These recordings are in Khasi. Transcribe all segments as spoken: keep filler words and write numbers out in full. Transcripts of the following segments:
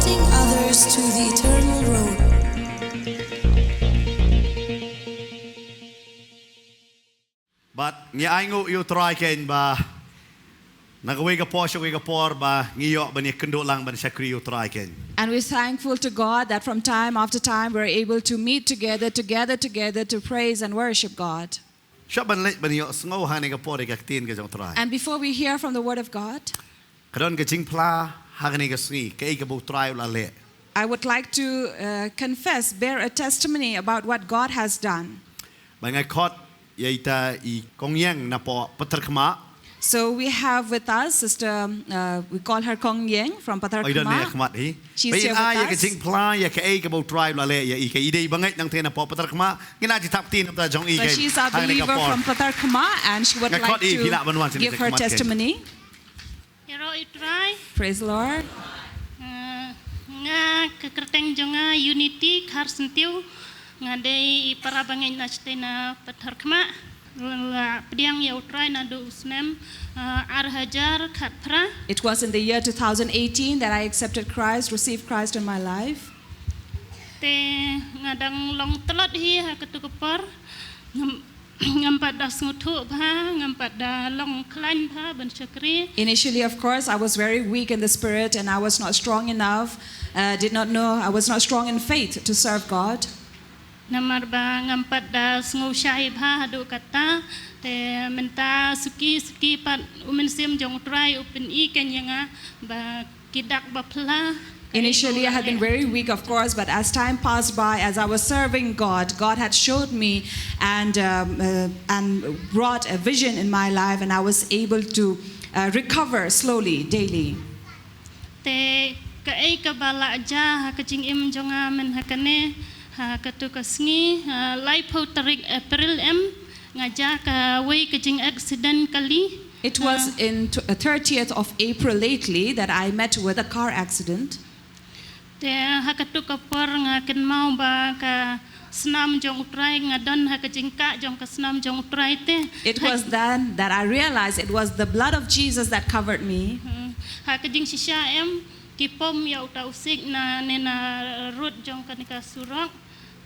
Others to the eternal road. Bad ngi ainguh ïa u Trai kein ba na kawei ka por sha kawei ka por ba ngi ïoh ban ïakynduh lang ban shakri ïa u Trai kein. And we're thankful to God that from time after time we're able to meet together, together, together to praise and worship God. Shuh ban leit ban ïohsngew ha kane ka por ïa ka ktien ka jong u Trai. And before we hear from the word of God, ka don ka jingphla ha kane ka sngi, kaei kaba u Trai u la leh. I would like to uh, confess, bear a testimony about what God has done. Ba nga khot ïa ita i Kong Ïeng na poh Patharkhmah. So we have with us Sister, uh, we call her Kong Ïeng from Patharkhmah. She's here with us. Ba in ai ïa ka jingphla ïa kaei kaba u Trai u la leh ïa i, ka i dei ba ngeit nangta na poh Patharkhmah. Ngin ai jingthap ktien na bynta jong i. So she's our believer from Patharkhmah and she would like to give her testimony. Ïaroh ïa u Trai. Praise the Lord. Uh, nga ka kyrteng jong nga Unity Kharsyntiew. Nga dei i para bangeit na shatei na Patharkhmah. La pdiang ïa u Trai naduh u snem uh, ar hajar khatphra. It was in the year two thousand eighteen that I accepted Christ, received Christ in my life. Te nga dang long tlot hi ha katu ka por. Ngam ngam pat da sngewthuh bha, ngam pat da long khlaiñ bha ban shakri. Initially, of course, I was very weak in the spirit and I was not strong enough, uh, did not know, I was not strong in faith to serve God. Namar ba ngam pat da sngewshai bha haduh katta, te mynta suki suki pat u Mynsiem jong u Trai u pyni kein ïa nga ba ki dak ba phla. Initially, I had been very weak, of course, but as time passed by, as I was serving God, God had showed me and, um, uh, and brought a vision in my life, and I was able to uh, recover slowly, daily. Te kaei kaba la jia ha ka jingim jong nga myn ha kane, ha katu ka sngi, ha laiphew tarik April em, nga jia kawei ka jing accident kali. It was in t- uh, thirtieth of April lately that I met with a car accident. Te ha katu ka por nga kynmaw ba ka snam jong u Trai, nga don ha ka jingkah jong ka snam jong u Trai te. It was then that I realized it was the blood of Jesus that covered me. Hmm. Ha ka jingshisha em, ki pom ïa uta u siej na ne na rud jong kane ka surok.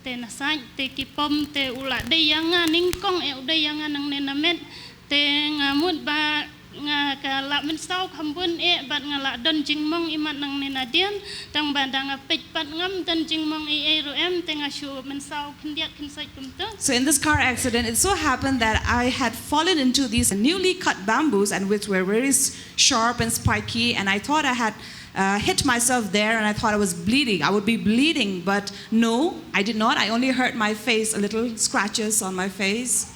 Te na sait te ki pom te u la dei ïa nga nyngkong, eh, u dei ïa nga nangne na met. Te nga mut ba nga ka la mynsaw kham bun, eh, bad nga la don jingmong imat nangne na dien. Tang ba da nga peit pat ngam don jingmong ei ei ruh em, te nga shu mynsaw khyndiat khynsoit kumta. So in this car accident, it so happened that I had fallen into these newly cut bamboos, and which were very s- sharp and spiky, and I thought I had uh, hit myself there, and I thought I was bleeding. I would be bleeding, but no, I did not. I only hurt my face, a little scratches on my face.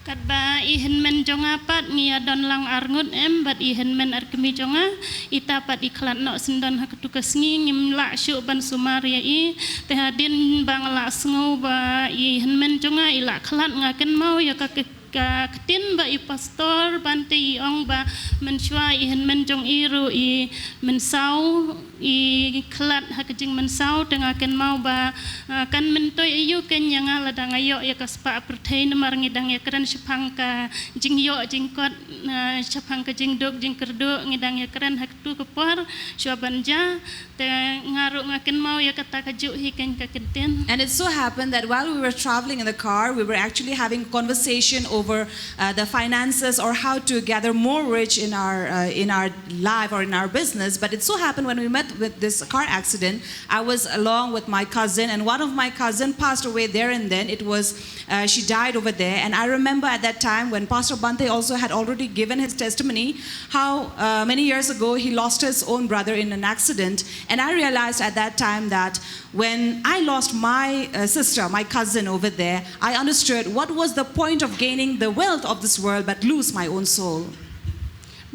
Katba i hynmen jong nga pat ngi ïa don lang arngut em, bad i hynmen arkmie jong nga, ita pat i khlad noh syndon ha katu ka sngi, ngim lah shuh ban sumar ïa i. Te hadien ba nga la sngew ba i hynmen jong nga i la khlad, nga kynmaw ïa ka ka ktien ba i Pastor Bante i ong ba mynshuwa i hynmen jong i ruh i mynsaw, i khlad ha ka jingmynsaw. Te nga kynmaw ba, ah, kan myntoi aïu kein ïa nga lada nga ïoh ïa ka spah pyrthei, namar ngi dang ïakren shaphang ka jingïoh jingkot, ah, shaphang ka jingduk jingkyrduh, ngi dang ïakren ha katu ka por shuwa ban jia. Te nga ruh nga kynmaw ïa kata kajuh hi kein ka ktien. And it so happened that while we were traveling in the car, we were actually having a conversation over uh, the finances or how to gather more rich in our uh, in our life or in our business. But it so happened when we met with this car accident, I was along with my cousin, and one of my cousin passed away there and then. It was uh, she died over there. And I remember at that time when Pastor Bante also had already given his testimony, how uh, many years ago he lost his own brother in an accident. And I realized at that time that when I lost my uh, sister, my cousin over there, I understood what was the point of gaining the wealth of this world but lose my own soul.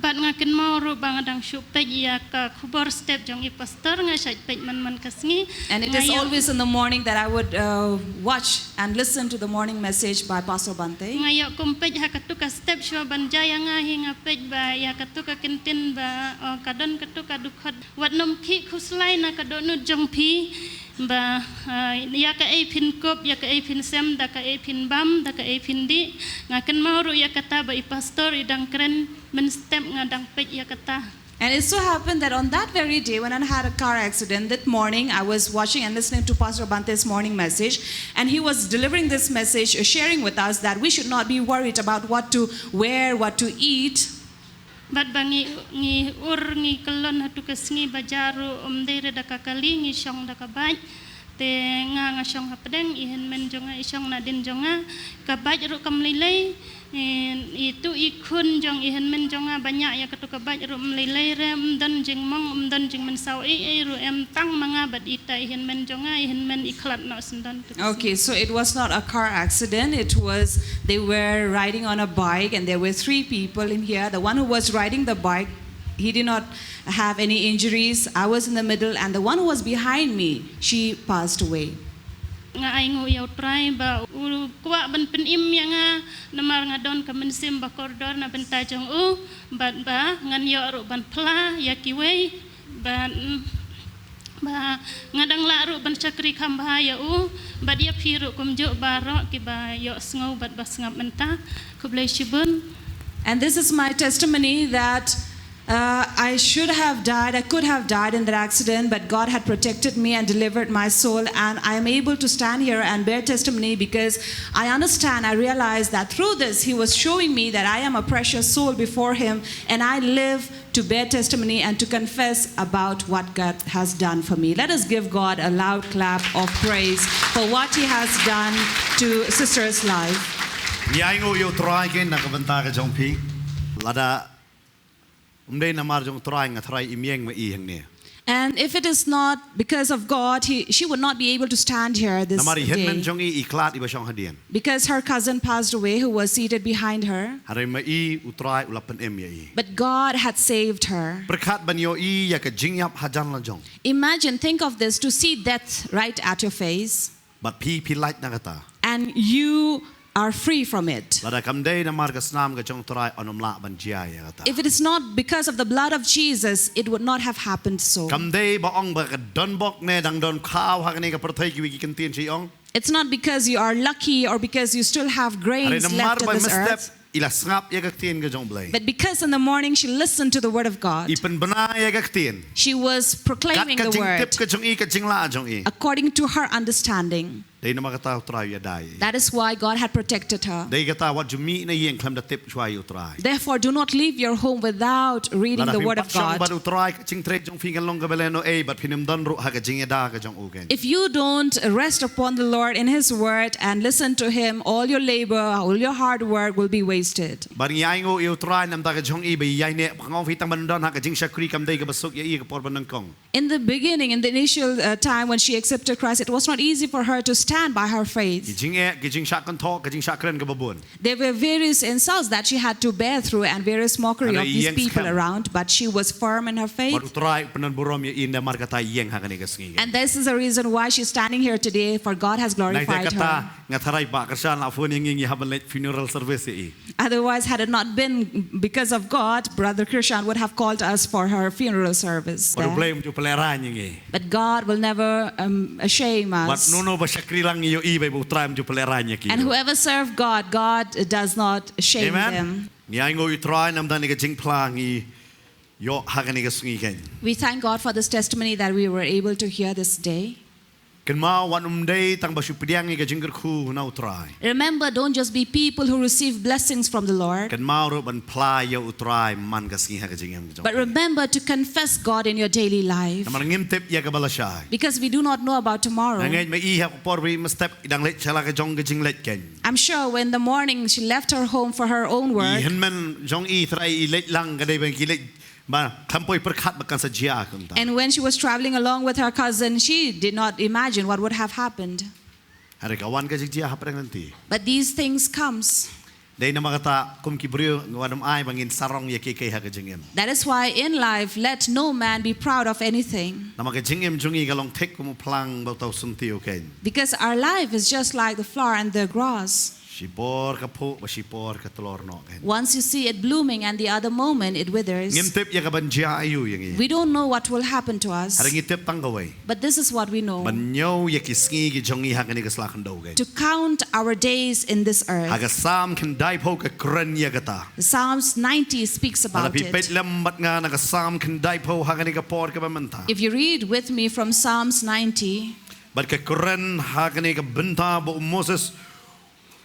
Bad nga kynmaw ruh ba nga dang shu peit ïa ka khubor step jong i Pastor, nga shait peit man man ka sngi. And it is always in the morning that I would uh, watch and listen to the morning message by Pastor Bante. Nga ïoh kum peit ha katu ka step shuwa ban jia ïa nga hi, nga peit ba ïa katu ka ktien ba, oh, ka don katu ka dkhot: Wat nym khih khuslai na ka dohnud jong phi, ba, ah, ïa kaei phin kup, ïa kaei phin sem, da kaei phin bam, da kaei phin dih. Nga kynmaw ruh ïa kata ba i Pastor i dang kren mynstep, nga dang peit ïa kata. And it so happened that on that very day, when I had a car accident, that morning I was watching and listening to Pastor Bante's morning message, and he was delivering this message, uh, sharing with us that we should not be worried about what to wear, what to eat. Bad ba ngi ngi ur ngi kyllon ha tu ka sngi ba jar ruh um dei re da ka kali ngi shong da ka bike. Te nga nga shong ha pdeng i hynmen jong nga i shong na din jong nga. Ka bike ruh kam lei lei. I tu i khun jong i hynmen jong nga ba ñiah ïa ka tu ka bike ruh um lei lei re um don jingmong um don jingmynsaw ei ei ruh em tang ma nga bad ita i hynmen jong nga i hynmen i khlad noh syndon tu ka sngi. Okay, so it was not a car accident. It was, they were riding on a bike and there were three people in here. The one who was riding the bike, he did not have any injuries. I was in the middle, and the one who was behind me, she passed away. Nga ai nguh ïa u Trai ba u kwah ban pynim ïa nga namar nga don ka mynsiem ba kordor na bynta jong u bad ba ngan ïoh ruh ban phla ïa kiwei bad ba nga dang lah ruh ban shakri kham bha ïa u bad ïa phi ruh kumjuh baroh kiba ïohsngew bad ba sngap mynta. Khublei shibun. And this is my testimony that uh, I should have died, I could have died in that accident, but God had protected me and delivered my soul. And I am able to stand here and bear testimony because I understand, I realize that through this, He was showing me that I am a precious soul before Him, and I live to bear testimony and to confess about what God has done for me. Let us give God a loud clap of praise for what He has done to Sister's life. Ngi ai nguh ïa u Trai kein na ka bynta ka jong phi. Lada um dei namar jong u Trai nga tharai im ïeng ma i hangne. And if it is not because of God, he, she would not be able to stand here this day. Namar i hynmen jong i i khlad iba shong hadien. Because her cousin passed away, who was seated behind her. Hynrei ma i u Trai u la pynim ïa i. But God had saved her. Pyrkhat ban ïohi ïa ka jingïap hajan la jong. Imagine, think of this, to see death right at your face. Bad phi phi lait na kata. And you are free from it. Lada kam dei namar ka snam ka jong u Trai yn ym lah ban jia ïa kata. If it is not because of the blood of Jesus, it would not have happened so. Kam dei ba ong ba ka donbok ne dang don khaw ha kane ka pyrthei kiwei ki ktien shi ong. It's not because you are lucky or because you still have grains left on this earth. Hynrei namar ba mynstep i la sngap ïa ka ktien ka jong u Blei. But because in the morning she listened to the word of God. I pynbna ïa ka ktien. She was proclaiming the word. Kat ka jingtip ka jong i, ka jinglah jong i. According to her understanding. Dei namar kata u Trai u ïada ïa i. That is why God had protected her. Dei kata wat ju mih na ïing khlem da tip shuwa ïa u Trai. Therefore, do not leave your home without reading the word of God. Lada phim pat shong bad u Trai, ka jingtrei jong phi kan long kaba lehnohei bad phin ym don ruh ha ka jingïada ka jong u kein. If you don't rest upon the Lord in His word and listen to Him, all your labor, all your hard work will be wasted. Bad ngi ai nguh ïa u Trai namar ka jong i ba i ïaineh, ba nga ong phi tang ban don ha ka jingshakri kam dei kaba suk ïa i ha ka por ba nyngkong. In the beginning, in the initial uh, time when she accepted Christ, it was not easy for her to stand by her faith. Ki jingeh, ki jingshah kynthoh, ki jingshah kren kaba bun. There were various insults that she had to bear through and various mockery of these people around, but she was firm in her faith. Bad u Trai u pyndon burom ïa i namar kata i ïeng ha kane ka sngi. And this is the reason why she's standing here today, for God has glorified her. Naite kata nga tharai Bah Kyrshan la phone ïa ngi, ngi hap ban leit funeral service ïa i. Otherwise, had it not been because of God, Brother Kyrshan would have called us for her funeral service there. Bad u Blei um ju pynlehraiñ ïa ngi. But God will never um, shame us. Bad uno uno ba shakri lang ïa i, ba u Trai um ju pynlehraiñ ïa ki. And whoever serve God, God does not shame them. Amen. Ngi ai nguh ïa u Trai namar kane ka jingphla ngi ïoh ha kane ka sngi kein. We thank God for this testimony that we were able to hear this day. Kynmaw wat ym dei tang ba shu pdiang ïa ka jingkyrkhu na u Trai. Remember, don't just be people who receive blessings from the Lord. Kynmaw ruh ban phla ïa u Trai man ka sngi ha ka jingim ka jong phi. But remember to confess God in your daily life. Namar ngim tip ïa kaba lashai. Because we do not know about tomorrow. Nga ngeit ma i ha ka por ba i mynstep i dang leit sha la ka jong ka jingleit kein. I'm sure when the morning she left her home for her own work. I hynmen jong i trai i leit lang ka dei ba ki leit ba khlem poi pyrkhat ba kan sa jia kumta. And when she was traveling along with her cousin, she did not imagine what would have happened. Hynrei ka wan ka jingjia hapdeng lynti. But these things comes. Dei namar kata kum ki briew wat ym ai ba ngin sarong ïa kiei kiei ha ka jingim. That is why in life, let no man be proud of anything. Namar ka jingim jong ngi ka long thik kum u phlang bad uta u syntiew kein. Because our life is just like the flower and the grass. Shipor ka phuh, ba shipor ka tlor noh kein. Once you see it blooming and the other moment it withers. Ngim tip ïa kaban jia ïa u ïa ngi. We don't know what will happen to us. Hynrei ngi tip tang kawei. But this is what we know. Ban ñiew ïa ki sngi ki jong ngi ha kane ka sla khyndew kein. To count our days in this Ha earth. ka Salm khyndaiphew ka kren ïa kata. Psalms ninety speaks Lada about phi peit it. lem bad nga na ka Salm khyndaiphew ha kane ka por kaba mynta. If you read with me from Psalms ninety, Bad ka kren ha kane ka bynta ba u Moses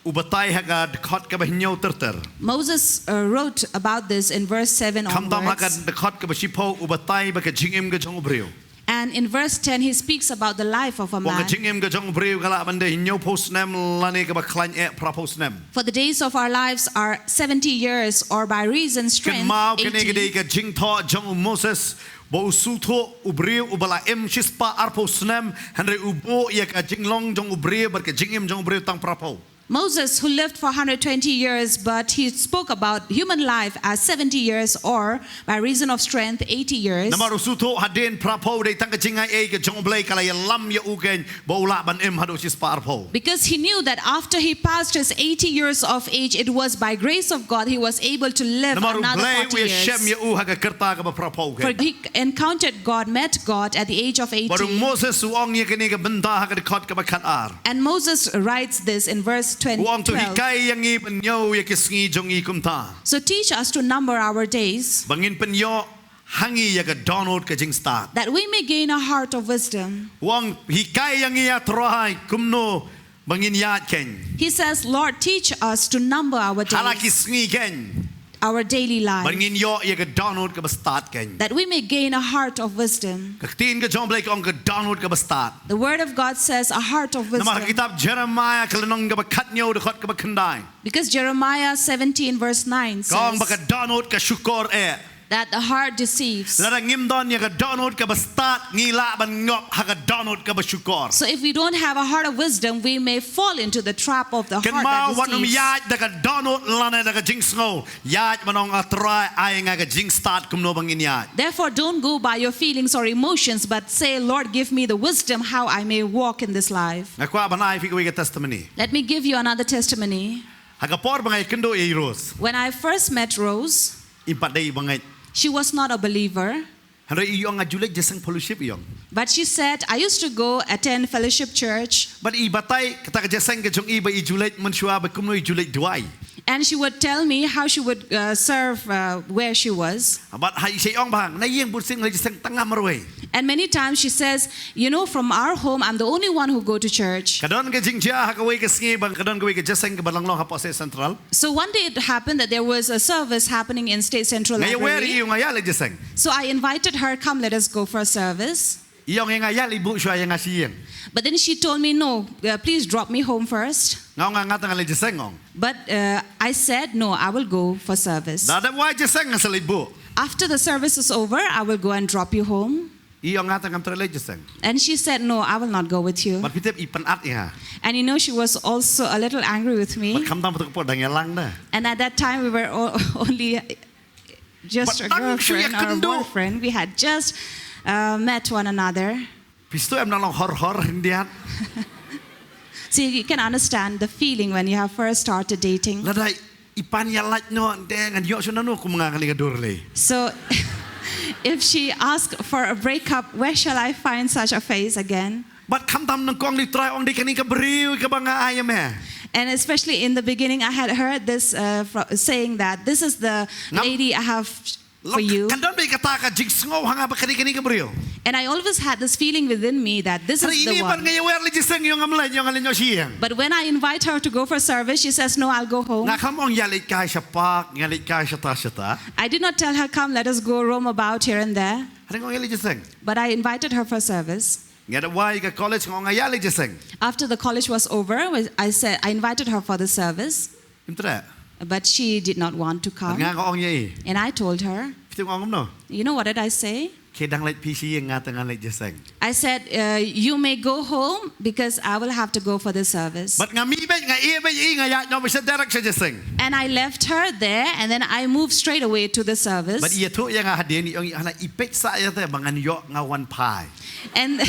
u batai ha ka dkhot kaba hynñiew ter ter. Moses uh, wrote about this in verse seven Khamtam ha ka onwards. dkhot kaba shiphew u batai ba ka jingim ka jong u briew. And in verse ten, he speaks about the life of a Ong ka man. jingim ka jong u briew ka lah ban dei hynñiewphew snem lane kaba khlaiñ eh phraphew snem. For the days of our lives are seventy years, or by reason strength, Kynmaw kane ka dei eighty. Ka jingthoh jong u Moses ba u sngewthuh u briew uba la im shispah arphew snem, hynrei u buh ïa ka jinglong jong u briew bad ka jingim jong u briew tang phraphew. Moses, who lived for one hundred twenty years, but he spoke about human life as seventy years, or by reason of strength, eighty years. Namar u sngewthuh hadien phraphew dei tang ka jingai ei ka jong u Blei ka la ïalam ïa u kein ba u lah ban im haduh shispah arphew. Because he knew that after he passed his eighty years of age, it was by grace of God he was able to live Namar u another Blei u forty ïashem years. ïa u ha ka rta kaba phraphew For kein. He encountered God, met God at the age of Bad u eighty. Moses u ong ïa kane ka bynta ha ka dkhot kaba khatar. And Moses writes this in verse U ong to twenty, twelve. Hikai ïa ngi ban ñiew ïa ki sngi jong ngi kumta. So teach us to number our days, Ba ngin pynïoh ha ngi ïa ka dohnud ka jingstad. That we may gain a heart of wisdom. U ong hikai ïa ngi ïa Trai kumno ba ngin ïaid kein. He says, Lord, teach us to number our Ha la ki days, sngi kein. Our daily Ba life, ngin ïoh ïa ka dohnud kaba stad kein. That we may gain a heart of wisdom. Ka ktien ka jong u Blei ka ong ka dohnud kaba stad. The word of God says, a heart of Namar ha wisdom. kitab Jeremiah ka lynnong kaba khathynñiew dkhot kaba khyndai. Because Jeremiah seventeen, verse nine Ka ong ba ka says dohnud ka shukor eh. That the heart deceives. Lada ngim don ïa ka dohnud kaba stad ngi lah ban ngop ha ka dohnud kaba shukor. So if we don't have a heart of wisdom, we may fall into the trap of the heart Kynmaw that wat ym deceives. Ïaid da ka dohnud lane da ka jingsngew. Ïaid ban ong, A Trai, ai nga ka jingstad kumno ba ngin ïaid. Therefore, don't go by your feelings or emotions, but say, Lord, give me the wisdom how I may walk in this life. Nga kwah ban ai phi kawei ka testimony. Let me give you another testimony. Ha ka por ba nga ïakynduh ïa i Rose, When I first met Rose, im pat dei i bangeit. She was not a believer, Hynrei i ong nga ju leit jingïaseng fellowship, i ong. But she said, I used to go attend fellowship church. Bad i batai kata ka jingïaseng ka jong i ba i ju leit mynshuwa, ba kumno i ju leit duwai. And she would tell me how she would uh, serve uh, where she was. Bad ha i sa ong ba nga na ïing bun sien nga leit jingïaseng tang nga marwei. And many times she says, you know, from our home, I'm the only one who go to church. Ka don ka jingjia ha kawei ka sngi ba ka don kawei ka jingïaseng kaba la long ha State Central. So one day it happened that there was a service happening in State Central Library. Nga ïa leit jingïaseng. So I invited her, come, let us go for a service. I ong ïa nga, ïa leit buh shuwa ïa nga sha ïing. But then she told me, no, uh, please drop me home first. Nga ong nga, nga tang nga leit jingïaseng, ong. But uh, I said, no, I will go for service. Da dep wai jingïaseng nga sa leit buh. After the service is over, I will go and drop you home. I ong nga tang ngam treh leit jingïaseng. And she said, no, I will not go with you. Bad phi tip i pynat ïa nga. And you know, she was also a little angry with me. Bad khamtam pat ka por dang ïalang da. And at that time, we were o- only just a Bad tang shu girlfriend or a ïakynduh. Boyfriend. We had just uh, met one another. Phi sngewthuh em na long hor hor hyndiat. So you can understand the feeling when you have first started dating. Lada i pan ïa lait noh, ngan ïoh shuh nano kum nga kane ka dur lei. So if she asked for a breakup, where shall I find such a face again? Bad khamtam nyngkong lei, Trai, ong dei kane ka briew kaba nga ai ïa me. And especially in the beginning, I had heard this uh, fro- saying that this is the Ngam- lady I have for you. Ka don beit kata ka jingsngew ha nga ba ka dei kane ka briew. And I always had this feeling within me that this Hynrei is ine the pat one. Nga ïa wer leit jingïaseng, i ong ngam leit, i ong nga leit noh sha ïing. But when I invite her to go for service, she says, no, I'll go home. Nga khlem ong ïa leit kai sha park, ïa leit kai shata shata. I did not tell her, come, let us go roam about here and there. Hynrei nga ong ïa leit jingïaseng. But I invited her for service. Nga dep wai ka college, nga ong nga ïa leit jingïaseng. After the college was over, I said I invited her for the service, Im treh. But she did not want to come. Nga nga ong ïa i. And I told her, Phi tip nga ong kumno? You know what did I say? Khie dang leit phi sha ïing, nga tang nga leit jingïaseng. I said, uh, you may go home because I will have to go for the service. Bad nga mih beit, nga ïeh beit ïa i, nga ïaid noh beit sha direct sha jingïaseng. And I left her there and then I moved straight away to the service. Bad i ïathuh ïa nga hadien, i ong i, hana i peit sah ïa te ba ngan ïoh nga wan phai. And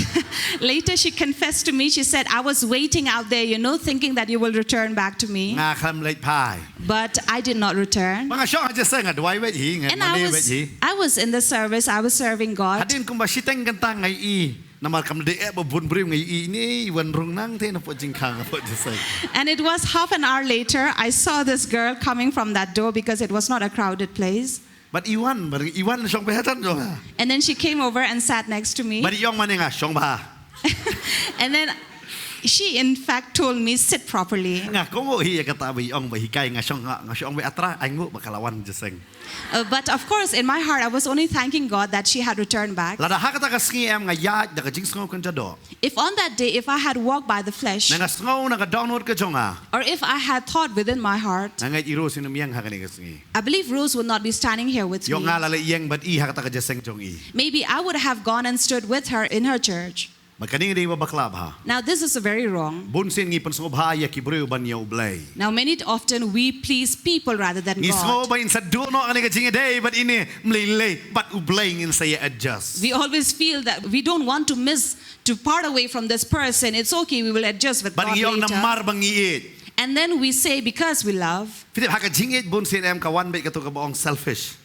later she confessed to me, she said, "I was waiting out there, you know, thinking that you will return back to me. Nga khlem leit phai. But I did not return." Ba nga shong ha jingïaseng, nga duwai beit hi, nga mane beit hi. And I was, I was in the service, I was serving God. Hadien kumba shiteng kynta nga ïohi. Namar kam dei eh ba bun briew nga ïohi, ine i wan rung nangta na pdeng jingkhang ha pdeng jingïaseng. And it was half an hour later, I saw this girl coming from that door because it was not a crowded place. Bad i wan, bad i wan shong beit hatan jong nga. And then she came over and sat next to me. Bad i ong ma nga, "Shong bha." And then she, in fact, told me, "Sit properly." Nga kohnguh hi ïa kata ba i ong ba hikai, nga shong, nga, nga shong beit ha trai, nga kohnguh ba ka la wan jingïaseng. Uh, but of course, in my heart, I was only thanking God that she had returned back. Lada ha kata ka sngi em nga ïaid da ka jingsngew kynja doh. If on that day, if I had walked by the flesh, ne nga sngew na ka dohnud ka jong nga, or if I had thought within my heart, nga ngeit i Rose in ym ïeng ha kane ka sngi. I believe Rose would not be standing here with me. Ïoh nga la leit ïeng bad i ha kata ka jingïaseng jong i. Maybe I would have gone and stood with her in her church. Bad kane ka dei ba bakla bha. Now, this is very wrong. Bun sien ngi pynsngewbha ïa ki briew ban ïa U Blei. Now, many often we please people rather than God. Ngi sngew ba ngin sa duh noh ha kane ka jingïadei bad ine, ym lei lei, bad U Blei ngin sa ïa adjust. We always feel that we don't want to miss, to part away from this person. It's okay, we will adjust with God later. Bad ngi ong namar ba ngi ïeit. And then we say, "Because we love." Phi tip, ha ka jingïeit bun sien em ka wan beit kato kaba ong selfish.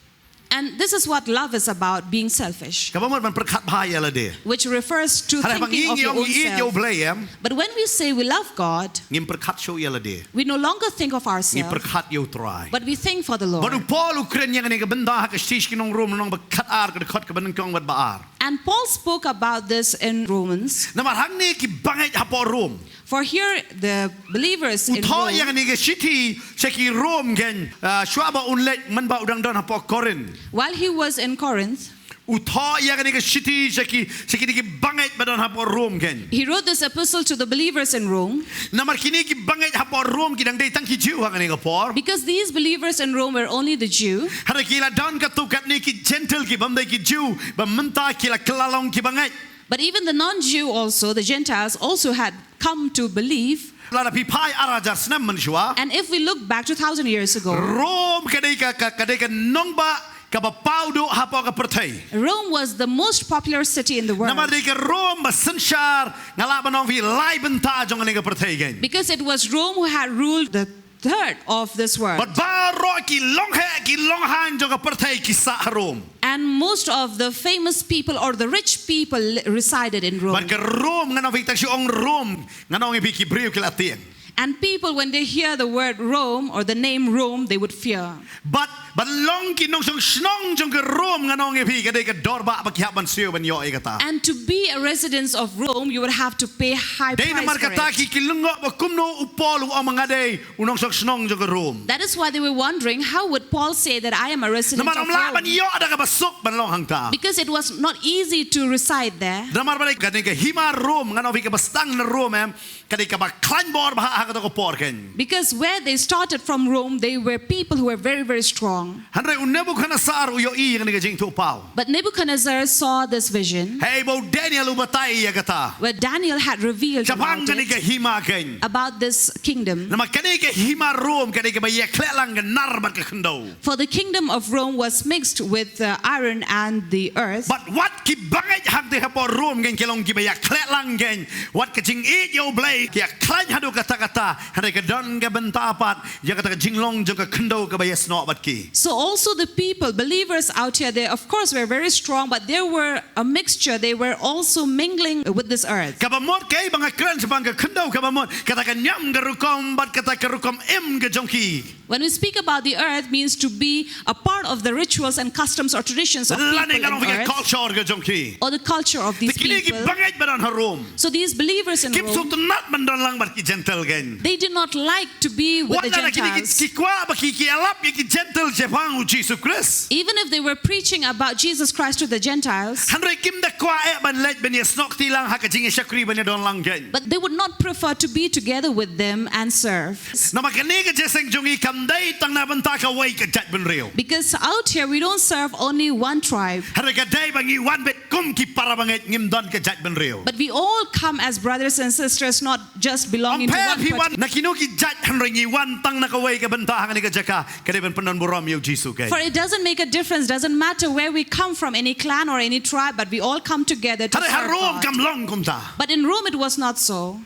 And this is what love is about, being selfish. Kaba mut ban pyrkhat bha ïa lade. Which refers to thinking of your own self. Hynrei ba ngi ong ngi ïeit ïa U Blei em, but when we say we love God, ngim pyrkhat shuh ïa lade. We no longer think of ourselves. Ngi pyrkhat ïa U Trai. But we think for the Lord. Bad u Paul u kren ïa kane ka bynta ha ka shithi sha ki nong Rom, lynnong ba khatar, ka dkhot kaba nyngkong bad ba ar. And Paul spoke about this in Romans. Namar hangne ki bangeit hapoh Rom. For here, the believers in Rome. U thoh ïa kane ka shithi sha ki Rom kein, ah, shuwa ba un leit mynba u dang don hapoh Korinth. While he was in Corinth, u thoh ïa kane ka shithi sha ki, sha kine ki bangeit ba don hapoh Rom kein. He wrote this epistle to the believers in Rome. Namar kine ki bangeit hapoh Rom ki dang dei tang ki Jiw ha kane ka por. Because these believers in Rome were only the Jew. Hynrei ki la don katto katne ki Gentile ki bym dei ki Jiw, ba mynta ki la kylla long ki bangeit. But even the non-Jew also, the Gentiles also had come to believe. Lada phi phai ar hajar snem mynshuwa. And if we look back two thousand years ago, Rom ka dei ka, ka, ka dei ka nongbah kaba paw duh hapoh ka pyrthei. Rome was the most popular city in the world. Namar dei ka Rom ba synshar, nga lah ban ong ïa phi, lai bynta jong kane ka pyrthei kein. Because it was Rome who had ruled the third of this world. Bad baroh ki longheh ki longhan jong ka pyrthei ki sah ha Rom. And most of the famous people or the rich people li-, resided in Rome. Bad ka Rom, ngan ong ïa phi, tang shu ong Rom, ngan ong ïa phi, ki briew ki la tieng. And people, when they hear the word Rome or the name Rome, they would fear. Bad ban long ki nongshong shnong jong ka Rom, ngan ong ïa phi, ka dei ka dor bah ba ki hap ban siew ban ïoh ïa kata. And to be a resident of Rome, you would have to pay high price for it. Dei namar kata ki, ki lyngngoh ba kumno u Paul u ong ba nga dei u nongshong shnong jong ka Rom. That is why they were wondering, how would Paul say that I am a resident of Rome? Namar ym lah ban ïoh da kaba suk ban long hangta. Because it was not easy to reside there. Namar ba dei kane ka hima Rom, ngan ong ïa phi, kaba sdang na Rom em, ka dei kaba khlaiñ bor bha ha kato ka por kein. Because where they started from Rome, they were people who were very, very strong. Hynrei u Nebuchadnezzar u ïohi ïa kane ka jingïathuhpaw. But Nebuchadnezzar saw this vision. Hei ba u Daniel u batai ïa kata. Where Daniel had revealed about it. Shaphang kane ka hima kein. About this kingdom. Namar kane ka hima Rom ka dei kaba ïakhleh lang ka nar bad ka khyndew. For the kingdom of Rome was mixed with, uh, iron and the earth. Bad wat ki bangeit hangtei hapoh Rom kein ki long kiba ïakhleh lang kein. Wat ka jingïeit ïa U Blei ki ïakhlaiñ haduh katta katta. Hynrei ka don ka bynta pat ïa kata ka jinglong jong ka khyndew kaba ïasnoh bad ki. So also the people, believers out here, they of course were very strong, but there were a mixture. They were also mingling with this earth. Kaba mut kaei ba nga kren shaphang ka khyndew, kaba mut kata ka niam ka rukom bad kata ka rukom im ka jong ki. When we speak about the earth, means to be a part of the rituals and customs or traditions of people in earth. Lane ngan ong ïa ka culture ka jong ki. Or the culture of these people. Te kine ki bangeit ba don ha Rom. So these believers in Rome, kim sngewtynnat ban don lang bad ki Gentile kein. They did not like to be with the Gentiles. Wat lada kine ki, ki kwah ba ki, ki ïalap ïa ki Gentile shaphang u Jisu Khrist. Even if they were preaching about Jesus Christ to the Gentiles. Hynrei kim da kwah eh ban leit ban ïasnoh kti lang ha ka jingïashakri ban ïadon lang kein. But they would not prefer to be together with them and serve. Namar kane ka jingïaseng jong ngi kam dei tang na bynta kawei ka jaitbynriew. Because out here we don't serve only one tribe. Hynrei ka dei ba ngi wan beit kum ki para bangeit, ngim don ka jaitbynriew. But we all come as brothers and sisters, not just belonging to one person. Ong pher phi Wan na kino ki jait hynrei ngi wan tang na kawei ka bynta ha kane ka jaka, ka dei ban pyndon burom ïa u Jisu Khrist. For it doesn't make a difference, doesn't matter where we come from, any clan or any tribe, but we all come together to serve God. Hynrei ha Rom kam long kumta. But in Rome it was not so.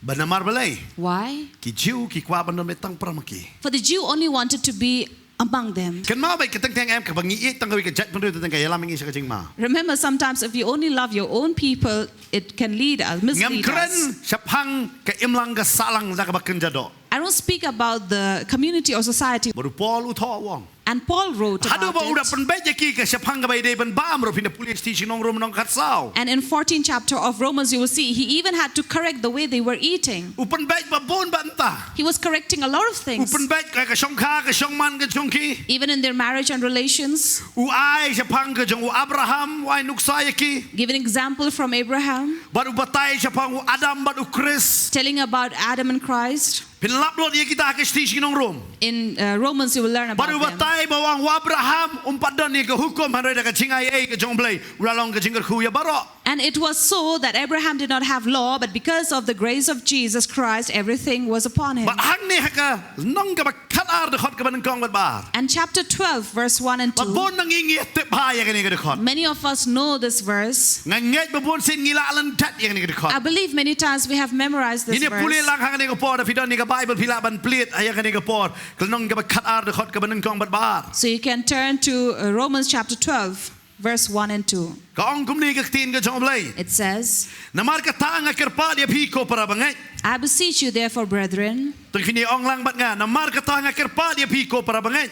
Bad namar balei? Why? Ki Jiw ki kwah ban don beit tang para ma ki. For the Jew only wanted to be among them. Kynmaw beit, ka teng teng em, kaba ngi ïeit tang kawei ka jait bynriew, teng teng ka ïalam ïa ngi sha ka jingma. Remember, sometimes if you only love your own people, it can lead us, mislead us. Ngam kren shaphang ka imlang ka sahlang da kaba kynja doh. I don't speak about the community or society. Bad u Paul u thoh u ong. And Paul wrote about it. Haduh ba u da pynbeit ïa ki ka shaphang kaba ïadei ban bam, ruh phin da pule Shithi Shnong Rom lynnong khatsaw. And in fourteenth chapter of Romans, you will see he even had to correct the way they were eating. U pynbeit ba bun bad mynta. He was correcting a lot of things. U pynbeit ka, ka shongkha, ka shongman ka jong ki. Even in their marriage and relations. U ai shaphang ka jong u Abraham, u ai nuksa ïa ki. Give an example from Abraham. Bad u batai shaphang u Adam bad u Khrist. Telling about Adam and Christ. Phin lap lut ïa kita ha ka Shithi Shnong Rom. In, uh, Romans, you will learn about them. Bad u batai ba u ong u Abraham um pat don ïa ka hukum, hynrei da ka jingai ei ka jong u Blei u la long ka jingkyrkhu ïa baroh. And it was so that Abraham did not have law, but because of the grace of Jesus Christ, everything was upon him. Bad hangne ha ka lynnong kaba khatar, dkhot kaba nyngkong bad ba ar. And chapter twelve, verse one and two. Bad bun na ngi ngi tip bha ïa kane ka dkhot. Many of us know this verse. Nga ngeit ba bun sien ngi la lyndet ïa kane ka dkhot. I believe many times we have memorized this verse. Ngin ïa pule lang ha kane ka por, da phi don ïa ka Bible phi lah ban plie ïa kane ka por. Ka lynnong kaba khatar, dkhot kaba nyngkong bad ba ar. So you can turn to, uh, Romans chapter twelve, verse one and two. Ka ong kumne ka ktien ka jong u Blei. It says, namar kata nga kyrpad ïa phi ko para bangeit. I beseech you therefore, brethren. To ngin ong lang bad nga, namar kata nga kyrpad ïa phi ko para bangeit.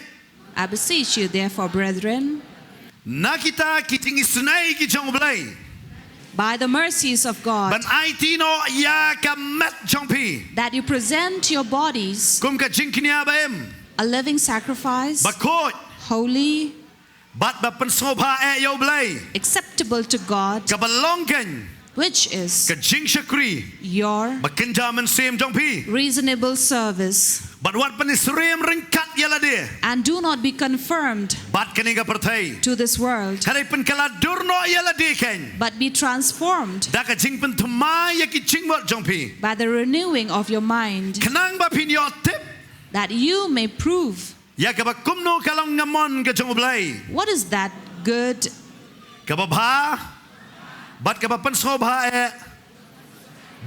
I beseech you therefore, brethren. Na kita ki jingisynei ki jong u Blei. By the mercies of God. Ban aiti noh ïa ka met jong phi. That you present your bodies. Kum ka jingkñia ba im. A living sacrifice. Ba khuid. Holy. Bad ba pynsngewbha eh ïa u Blei. Acceptable to God. Kaba long kein. Which is. Ka jingshakri. Your. Ba kynja mynsiem jong phi. Reasonable service. Bad wat pynsyriem ryngkat ïa lade. And do not be conformed. Bad kane ka pyrthei. To this world. Hynrei pynkylla dur noh ïa lade kein. But be transformed. Da ka jingpynthymmai ïa ki jingmut jong phi. By the renewing of your mind. Khnang ba phin ïoh tip. That you may prove. Ïa kaba kumno ka long ka mon ka jong u Blei. What is that good? Kaba bha, bad kaba pynsngewbha eh,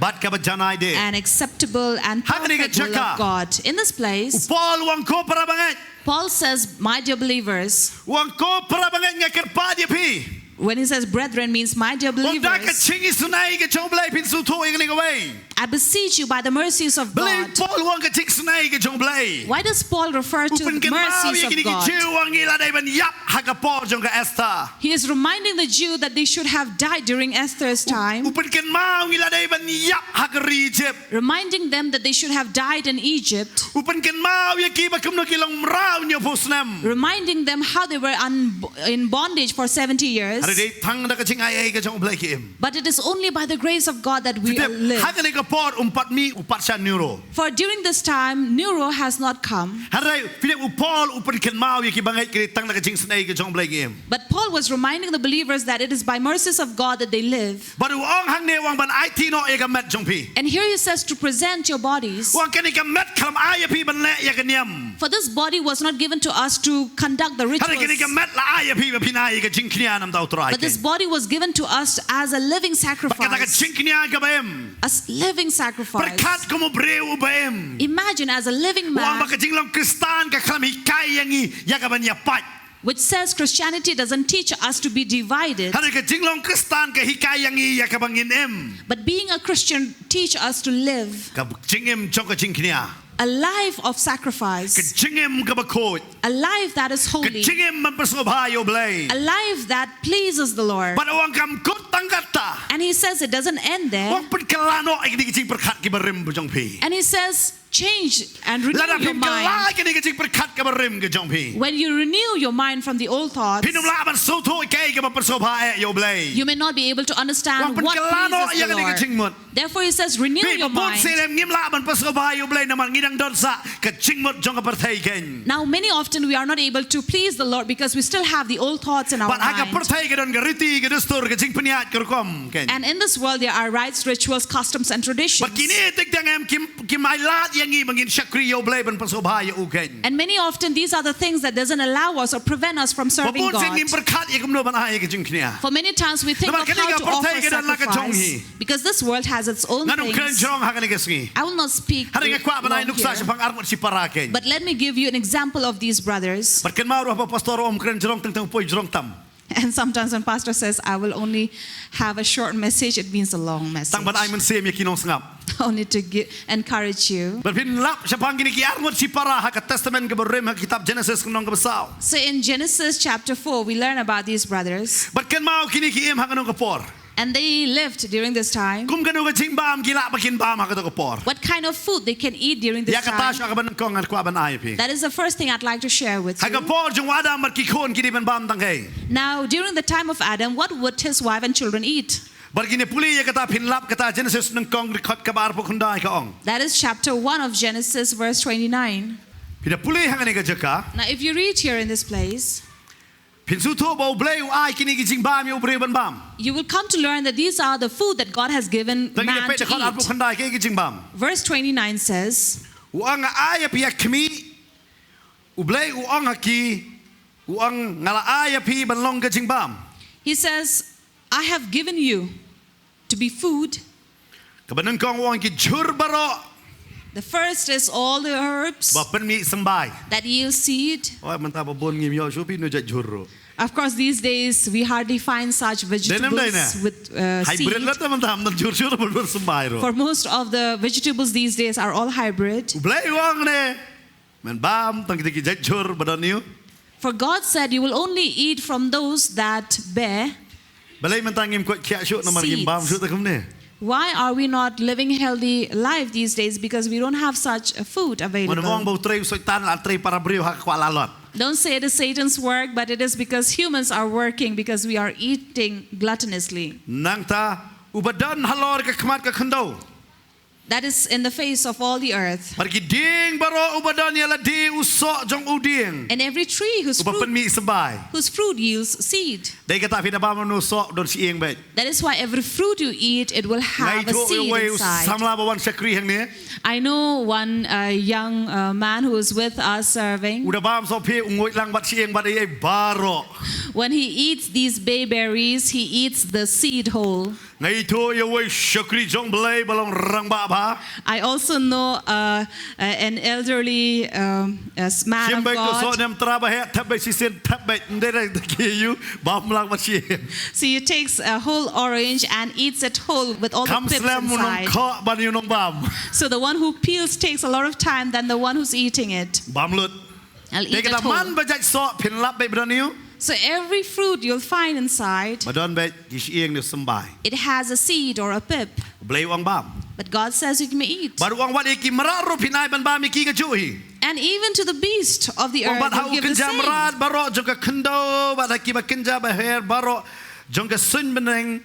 bad kaba janai de. And acceptable and perfect will of God. Ha kane ka jaka. In this place, u Paul u ong ko para bangeit. Paul says, my dear believers. U ong ko para bangeit nga kyrpad ïa phi. When he says brethren means my dear believers. Ong da ka jingisynei ka jong u Blei phin sngewthuh ïa kane kawei. I beseech you by the mercies of God. Balei Paul u ong ka jingisynei ka jong u Blei? Why does Paul refer to the mercies of God? U pynkynmaw ïa kine ki Jiw u ong ngi la dei ban ïap ha ka por jong ka Esther. He is reminding the Jew that they should have died during Esther's time. U pynkynmaw ngi la dei ban ïap ha ka ri Egypt. Reminding them that they should have died in Egypt. U pynkynmaw ïa ki ba kumno ki long mraw hynñiewphew snem. Reminding them how they were un-, in bondage for seventy years. Hynrei dei tang da ka jingai ei ka jong u Blei ki im. But it is only by the grace of God that we live. Phi tip, ha kane ka por um pat mih u patsha Nero. For during this time, Nero has not come. Hynrei phi tip u Paul u pynkynmaw ïa ki bangeit ki dei tang da ka jingisynei ka jong u Blei ki im. But Paul was reminding the believers that it is by mercies of God that they live. Bad u ong hangne u ong ban aiti noh ïa ka met jong phi. And here he says to present your bodies. U ong kane ka met kam ai ïa phi ban leh ïa ka niam. For this body was not given to us to conduct the rituals. Hynrei kane ka met la ai ïa phi ba phin ai ïa ka jingkñia na ka bynta u Trai. But this body was given to us as a living sacrifice. Bad kata ka jingkñia kaba im. A s-, living sacrifice. Pyrkhat kum u briew uba im. Imagine as a living man. U ong ba ka jinglong Khristan kam hikai ïa ngi ïa ka ban ïapait. Which says Christianity doesn't teach us to be divided. Hynrei ka jinglong Khristan ka hikai ïa ngi ïa kaba ngin im. But being a Christian teach us to live. Ka jingim jong ka jingkñia. A life of sacrifice. Ka jingim kaba khuid. A life that is holy. Ka jingim ban pynsngewbha ïa u Blei. A life that pleases the Lord. Bad u ong kam kut tang katta. And he says it doesn't end there. U ong pynkylla noh ïa kine ki jingpyrkhat kiba rim jong phi. And he says, change and renew your mind. Lada phim kylla ïa kine ki jingpyrkhat kiba rim ki jong phi. When you renew your mind from the old thoughts, phin ym lah ban sngewthuh ïa kaei kaba pynsngewbha eh ïa u Blei. You may not be able to understand what pleases the Lord. U ong pynkylla noh ïa kine ki jingmut. Therefore, he says, "Renew your mind." Bun sien em ngim lah ban pynsngewbha ïa U Blei namar ngi dang don sa ka jingmut jong ka pyrthei kein. Now, many often we are not able to please the Lord because we still have the old thoughts in our mind. Bad ha ka pyrthei ka don ka riti, ka dustur, ka jingpynïaid, ka rukom kein. And in this world, there are rites, rituals, customs, and traditions. Bad kine te kiang em kim, kim ailad ïa ngi ba ngin shakri ïa U Blei ban pynsngewbha ïa u kein. And many often, these are the things that doesn't allow us or prevent us from serving God. Bun sien ngim pyrkhat ïa kumno ban ai ïa ka jingkñia. For many times, we think of how to offer sacrifice. Namar kane ka pyrthei ka don la ka jong hi. Because this world has its own things. Ngan ym kren jrong ha kane ka sngi. I will not speak long here. Hynrei nga kwah ban ai nuksa shaphang arngut shipara kein. But let me give you an example of these brothers. Bad kynmaw ruh ba pastor um kren jrong teng teng poi jrong tam. And sometimes when pastor says, "I will only have a short message," it means a long message. Tang ban ai mynsiem ïa ki nongsngap. Only to gi-, encourage you. Bad phin lap shaphang kine ki arngut shipara ha ka Testament kaba rim ha ka kitab Genesis ka lynnong kaba saw. So in Genesis chapter four, we learn about these brothers. Bad kynmaw kine ki im ha kano ka por. And they lived during this time. Kum kano ka jingbam ki lah ba kin bam ha kato ka por. What kind of food they can eat during this time? Ïa kata shuwa kaba nyngkong nga kwah ban ai ïa phi. That is the first thing I'd like to share with you. Ha ka por jong u Adam bad ki khun ki dei ban bam tang kaei? Now, during the time of Adam, what would his wife and children eat? Bad ngin ïa pule ïa kata, phin lap kata Genesis nyngkong dkhot kaba arphew khyndai ka ong. That is chapter one of Genesis, verse twenty-nine. Phin ïa pule ha kane ka jaka. Now, if you read here in this place, phin sngewthuh ba U Blei u ai kine ki jingbam ïa u briew ban bam. You will come to learn that these are the food that God has given man to eat. Tang ïa peit dkhot arphew khyndai, kaei ki jingbam? Verse twenty-nine says, U ong, nga ai ïa phi ïa khmih. U Blei u ong ha ki, u ong, nga la ai ïa phi ban long ka jingbam. He says, "I have given you to be food." Kaba nyngkong u ong ki jhur baroh. The first is all the herbs. Ba pynmih symbai. That yield seed. Oh, mynta ba bun ngim ïoh shuh phi no jait jhur ruh. Of course, these days we hardly find such vegetables with, uh, seed. Hybrid la te mynta, mynta jhur jhur ba bun symbai ruh. For most of the vegetables these days are all hybrid. U Blei u ong ne, men bam tang kita ki jait jhur ba don ïa u. For God said, "You will only eat from those that bear seeds." Balei mynta ngim koit khiah shuh namar ngim bam shuh te kumne? Why are we not living healthy life these days? Because we don't have such a food available. Mo ong ba u trei u Soitan, la trei para briew ha ka kwah lalot. Don't say it is Satan's work, but it is because humans are working, because we are eating gluttonously. Nangta, uba don halor ka khmat ka khyndew. That is in the face of all the earth. Bad ki dieng baroh, uba don ïa lade u soh jong u dieng. And every tree whose fruit, uba pynmih symbai, whose fruit yields seed. Dei kata phi da bam u soh don shyieng beit. That is why every fruit you eat, it will have a seed inside. Nga ithuh ïa uwei u samla ba wan shakri hangne. I know one, uh, young, uh, man who is with us serving. U da bam soh phi, u nguid lang bad shyieng bad ei ei baroh. When he eats these bayberries, he eats the seed whole. Nga ithuh ïa uwei u shakri jong Blei ba long rangbah bha. I also know, uh, uh, an elderly, um, uh, s-, man of God. Shim beit u soh ne em, trai ba heh, thep beit shisien, thep beit, ym dei re ki ïa u bam lang bad shyieng. So he takes a whole orange and eats it whole with all the pips inside. Kham slem u nongkhoh ban ïa u nongbam. So the one who peels takes a lot of time than the one who's eating it. Bam lut. I'll eat it whole. Te kata man ba jait soh phin lap beit ba don ïa u. So every fruit you'll find inside, ba don beit ki shyieng ne symbai. It has a seed or a pip. U Blei u ong bam. But God says you may eat. Bad u ong wat ïa ki mrad ruh phin ai ban bam ïa ki kajuh hi. And even to the beast of the earth you'll give the same. U ong bad ha u kynja mrad baroh jong ka khyndew bad ha kiba kynja ba her baroh jong ka suiñ bneng.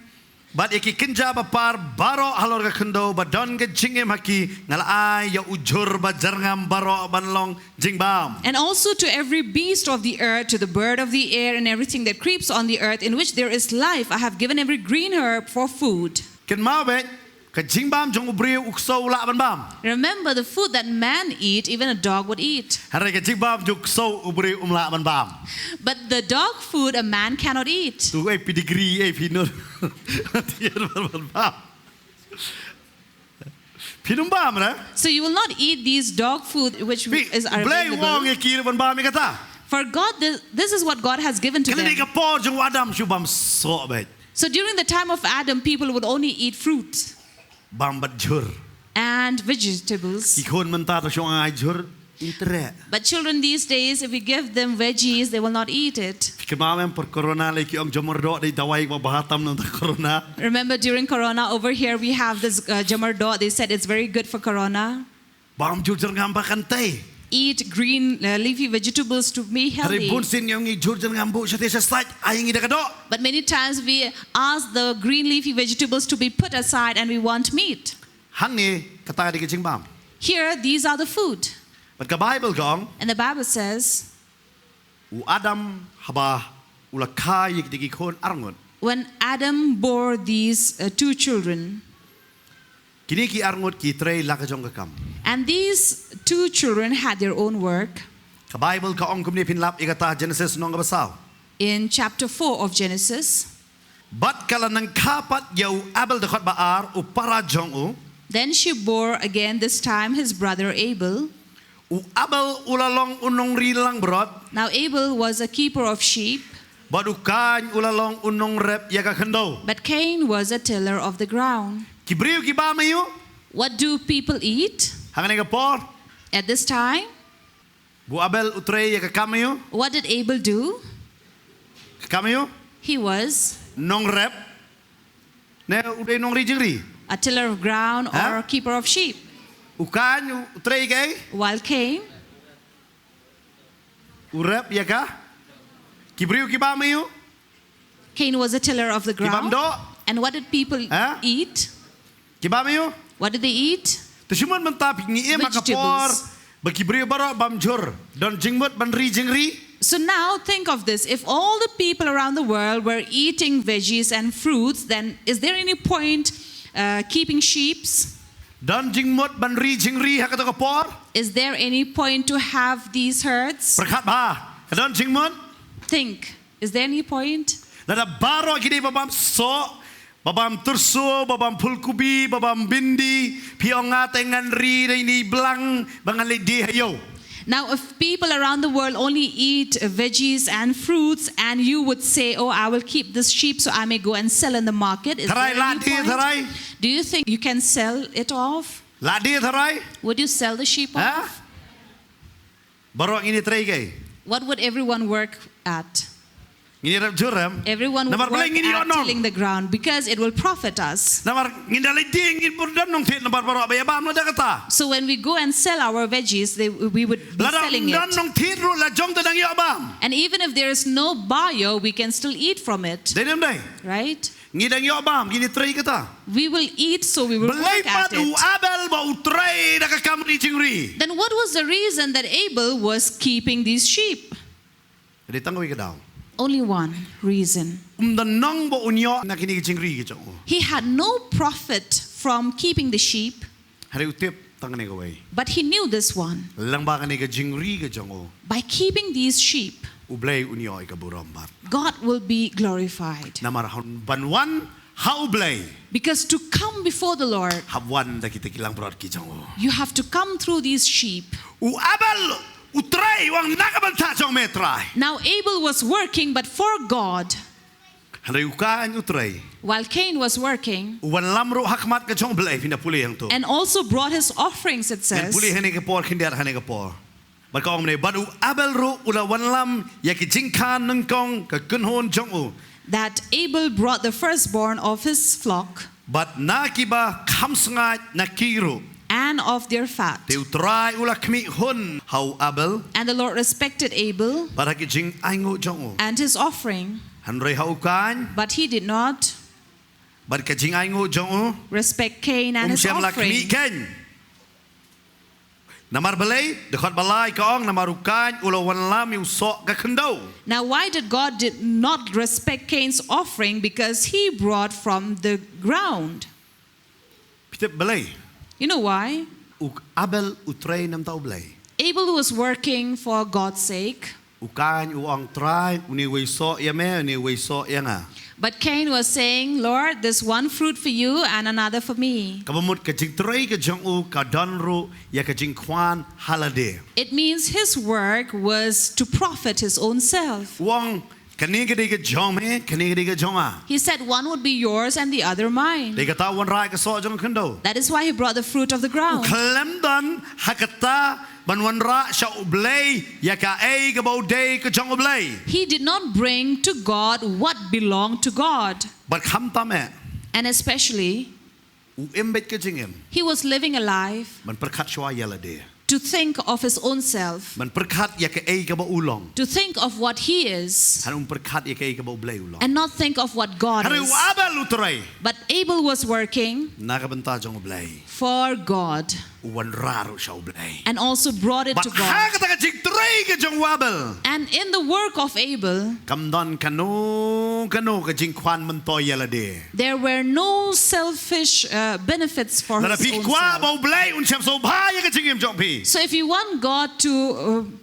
Bad ïa ki kynja ba par baroh halor ka khyndew ba don ka jingim ha ki, nga la ai ïa u jhur ba jyrngam baroh ban long jingbam. And also to every beast of the earth, to the bird of the air, and everything that creeps on the earth, in which there is life, I have given every green herb for food. Kynmaw beit, ka jingbam jong u briew u ksew u lah ban bam. Remember, the food that man eat, even a dog would eat. Hynrei ka jingbam jong u ksew u briew um lah ban bam. But the dog food a man cannot eat. Tu ei pedigree ei phi nud. Tiar ban bam. Phin ym bam re. So you will not eat these dog food which is, are available. Phi, Blei u ong ïa ki ruh ban bam ïa kata. For God, this, this is what God has given to them. Kane ka por jong u Adam shu bam soh beit. So during the time of Adam, people would only eat fruit. Bam bad jhur. And vegetables. Ki khun mynta te shu ong ai jhur, ym treh. But children these days, if we give them veggies, they will not eat it. Phi kynmaw em por corona lei ki ong jamardoh dei dawai ba bha tam nangta corona. Remember during corona over here, we have this, uh, jamardoh. They said it's very good for corona. Bam jhur jyrngam ba kan tei. eat green uh, leafy vegetables to be healthy. Hynrei bun sien ngi ong ngi jur jan ngam buh shatei sha side, ai ngi da ka doh. But many times we ask the green leafy vegetables to be put aside and we want meat. Hangne kata ka dei ka jingbam. Here, these are the food. Bad ka Bible ka ong, And the Bible says, u Adam haba u la kha ïa ki khun arngut, when Adam bore these uh, two children, kine ki arngut ki trei la ka jong ka kam. And these two children had their own work. Ka Bible ka ong kumne, phin lap ïa kata, Genesis lynnong kaba saw. In chapter four of Genesis. Bad ka la nang kha pat ïa u Abel, dkhot ba ar, u para jong u. Then she bore again, this time his brother Abel. U Abel u la long u nongri langbrot. Now Abel was a keeper of sheep. Bad u Kain u la long u nongrep ïa ka khyndew. But Cain was a tiller of the ground. Ki briew ki bam aïu? What do people eat? Hangne ka por. At this time, bu Abel u trei ïa ka kam aïu? What did Abel do? Ka kam aïu? He was nongrep. Ne u dei nongri jingri. A tiller of ground, huh? Or keeper of sheep. U Kain u trei kaei? While Cain, u rep ïa ka. Ki briew ki bam aïu? Cain was a tiller of the ground. Ki bam doh. And what did people, huh? Eat? Ki bam aïu? What did they eat? Te shimon mynta ngi im ha ka por, vegetables, ba ki briew baroh bam jhur, don jingmut ban ri jingri? So now think of this. If all the people around the world were eating veggies and fruits, then is there any point uh, keeping sheeps? Don jingmut ban ri jingri ha kata ka por? Is there any point to have these herds? Pyrkhat bha, ka don jingmut? Think. Is there any point? Lada baroh ki dei ba bam soh, ba bam tyrso, ba bam phulkubi, ba bam bindi, phi ong nga te ngan ri da ini blang ba ngan leit die ha ïew. Now, if people around the world only eat uh, veggies and fruits, and you would say, "Oh, I will keep this sheep so I may go and sell in the market," is there any point? Tharai lah die, tharai. Do you think you can sell it off? Lah die, tharai. Would you sell the sheep off? Baroh ngin ïa trei kaei? What would everyone work at? Ngin ïa rep jhur em? Everyone would work at tilling the ground because it will profit us. Namar ngin da leit die ngin bun don nongthied namar baroh ba ïa bam na da kata. So when we go and sell our veggies, they, we would be selling it. Lada don nongthied ruh la jong te dang ïoh bam. And even if there is no buyer, we can still eat from it. Dei ne em dei? Right? Ngi dang ïoh bam, ngi dei trei kata. We will eat, so we will work at it. Balei pat u Abel ba u trei da ka kam ri jingri? Then what was the reason that Abel was keeping these sheep? Dei tang kawei ka daw. Only one reason. Um don nong ba un ïoh na kine ki jingri ki jong u. He had no profit from keeping the sheep. Hynrei u tip tang kane kawei. But he knew this one. Lyngba kane ka jingri ka jong u. By keeping these sheep, U Blei un ïoh ïa ka burom bad God will be glorified. Namar haba wan ha U Blei. Because to come before the Lord, hap wan da kita ki langbrot ki jong u. You have to come through these sheep. U Abel u trei, u ong na ka bynta jong me Trai. Now Abel was working, but for God. Hynrei u Kain u trei. While Cain was working, u wanlam ruh ha khmat ka jong U Blei, phin da pule hangto. And also brought his offerings, it says. Ngan pule ha kane ka por khyndiat, ha kane ka por. Bad ka ong kumne, bad u Abel ruh u la wanlam ïa ki jingkha nyngkong ka kynhun jong u. That Abel brought the firstborn of his flock. Bad na kiba kham sngaid na ki ruh. And of their fat. Te u Trai u la khmih hun ha u Abel. And the Lord respected Abel. Bad ha ki jingainguh jong u. And his offering. Hynrei ha u Kain. But he did not. Bad ka jingainguh jong u. Respect Cain and his offering. Um shym la khmih kein. Namar balei, dkhot ba lai ka ong, namar u Kain u la wanlam ïa u soh ka khyndew. Now, why did God did not respect Cain's offering? Because he brought from the ground. Phi tip balei? You know why? U Abel u trei namar U Blei. Abel was working for God's sake. U Kain u ong Trai, une wei soh ïa me, une wei soh ïa nga. But Cain was saying, "Lord, this one fruit for you and another for me." Kaba mut ka jingtrei ka jong u ka don ruh ïa ka jingkwah ha lade. It means his work was to profit his own self. U ong kane ka dei ka jong me, kane ka dei ka jong nga. He said, "One would be yours and the other mine." Dei kata wanrah ka soh jong ka khyndew. That is why he brought the fruit of the ground. U khlem don ha kata ban wanrah sha U Blei ïa kaei kaba u dei ka jong U Blei. He did not bring to God what belonged to God. Bad khamtam eh. And especially, u im beit ka jingim. He was living a life. Ban pyrkhat shuwa ïa lade. to think of his own self, ban pyrkhat ïa kaei kaba u long, to think of what he is, hynrei um pyrkhat ïa kaei kaba U Blei u long, and not think of what God is. Hynrei u Abel u trei. But Abel was working, na ka bynta jong U Blei, for God, u wanrah ruh sha U Blei, and also brought it to God. Bad ha kata ka jingtrei ka jong u Abel, and in the work of Abel, kam don kano kano ka jingkhwan myntoi ïa lade. There were no selfish, uh, benefits for his own self. Lada phi kwah ba U Blei un shym sngewbha ïa ka jingim jong phi, so if you want God to,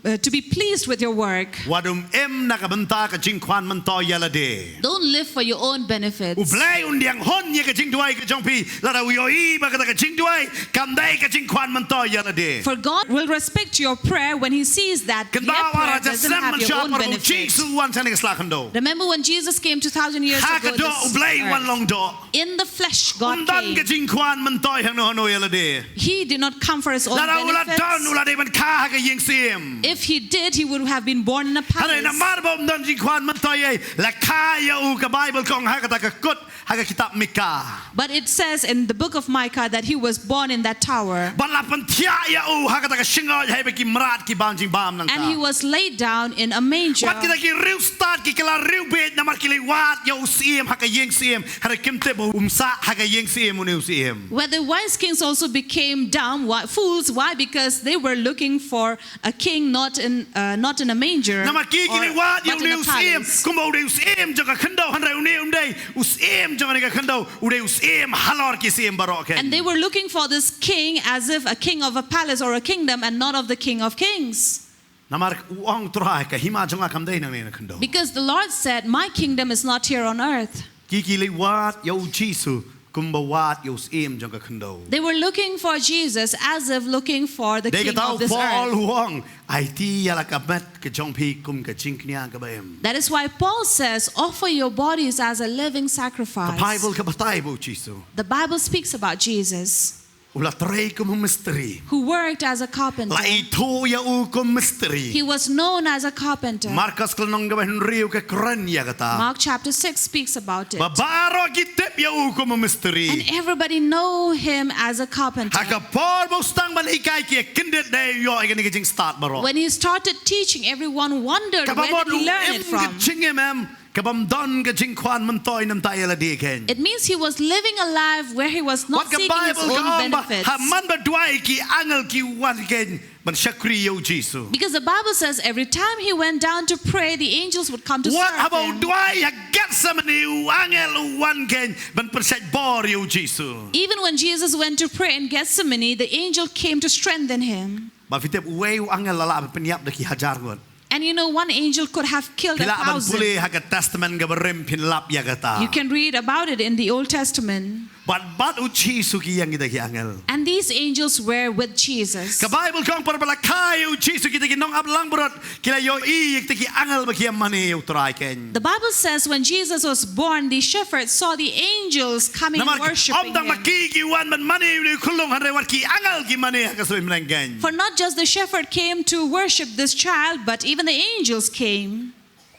uh, uh, to be pleased with your work, wat ym im na ka bynta ka jingkhwan myntoi ïa lade. Don't live for your own benefits. U Blei un pdiang hun ïa ka jingduwai ka jong phi lada u ïohi ba kata ka jingduwai kam dei ka jingkhwan myntoi ïa lade. For God will respect your prayer when he sees that your prayer doesn't have your own benefits. Kynmaw, ar hajar snem mynshuwa por ba U Jisu u wan sha kane ka sla khyndew. Remember when Jesus came two thousand years ago to this earth? Ha ka doh U Blei u wan long doh. In the flesh, God came. Um don ka jingkhwan myntoi hangno hangno ïa lade. He did not come for his own benefits. Lada u la don, u la dei ban kha ha ka ïing syiem. If he did, he would have been born in a palace. Hynrei namar ba um don jingkhwan myntoi, la kha ïa u, ka Baibl ka ong ha kata ka kut ha ka kitab Mika. But it says in the book of Micah that he was born in that tower. Bad la pynthiah ïa u ha kata ka shyngoid ha kaba ki mrad ki bam jingbam nangta. And he was laid down in a manger. Wat kita ki riewstad ki kylla riewbiej namar ki la wad ïa u syiem ha ka ïing syiem. Hynrei kim tip ba um sah ha ka ïing syiem une u syiem. Where the wise kings also became dumb, why, fools, why? Because they were looking for a king not in, uh, not in a manger or not in a palace. Namar ki, ki la wad ïa une u syiem kumba u dei u syiem jong ka khyndew, hynrei une um dei u syiem jong kane ka khyndew, u dei u syiem halor ki syiem baroh keiñ. And they were looking for this king as if a king of a palace or a kingdom and not of the King of Kings. Namar u ong, Trai, ka hima jong nga kam dei nangne na khyndew. Because the Lord said, "My kingdom is not here on earth." Ki, ki la wad ïa u Jisu kumba wad ïa u syiem jong ka khyndew. They were looking for Jesus as if looking for the king of this earth. Dei kata u Paul u ong, aiti ïa la ka met ka jong phi kum ka jingkñia kaba im. That is why Paul says, "Offer your bodies as a living sacrifice." Ka Baibl ka batai ba u Jisu, the Bible speaks about Jesus, u la trei kum u mistri. Who worked as a carpenter. La ithuh ïa u kum mistri. He was known as a carpenter. Markos ka lynnong kaba hynriew ka kren ïa kata. Mark chapter six speaks about it. Ba baroh ki tip ïa u kum u mistri. And everybody know him as a carpenter. Ha ka por ba u sdang ban hikai ki, kyndit de ïoh ïa kane ka jingstad baroh. When he started teaching, everyone wondered where did he learn it from. Kaba mut u im ka jingim em, kaba ym don ka jingkhwan myntoi namar ïa lade keiñ. It means he was living a life where he was not seeking his own benefits. Wat ka Baibl ka ong ba ha man ba duwai ki angel ki wan keiñ ban shakri ïa u Jisu. Because the Bible says every time he went down to pray, the angels would come to serve him. Wat haba u duwai ha Gethsemane, u angel u wan keiñ ban pynshait bor ïa u Jisu. Even when Jesus went to pray in Gethsemane, the angel came to strengthen him. Bad phi tip, uwei u angel la lah ban pynïap da ki hajar ngut. And you know, one angel could have killed a thousand. Phi lah ban pule ha ka Testament kaba rim, phin lap ïa kata. You can read about it in the Old Testament. Bad, bad u Jisu ki ïeng kita ki angel. And these angels were with Jesus. Ka Baibl ka ong por ba la kha ïa u Jisu kita ki nongap langbrot ki la ïohi ïa kita ki angel ba ki ïa mane ïa u Trai keiñ. The Bible says when Jesus was born, the shepherds saw the angels coming and worshipping him. Namar ym tang ma ki ki wan ban mane ïa une u khyllung, hynrei wat ki angel ki mane ha ka suiñ bneng keiñ. For not just the shepherd came to worship this child, but even the angels came.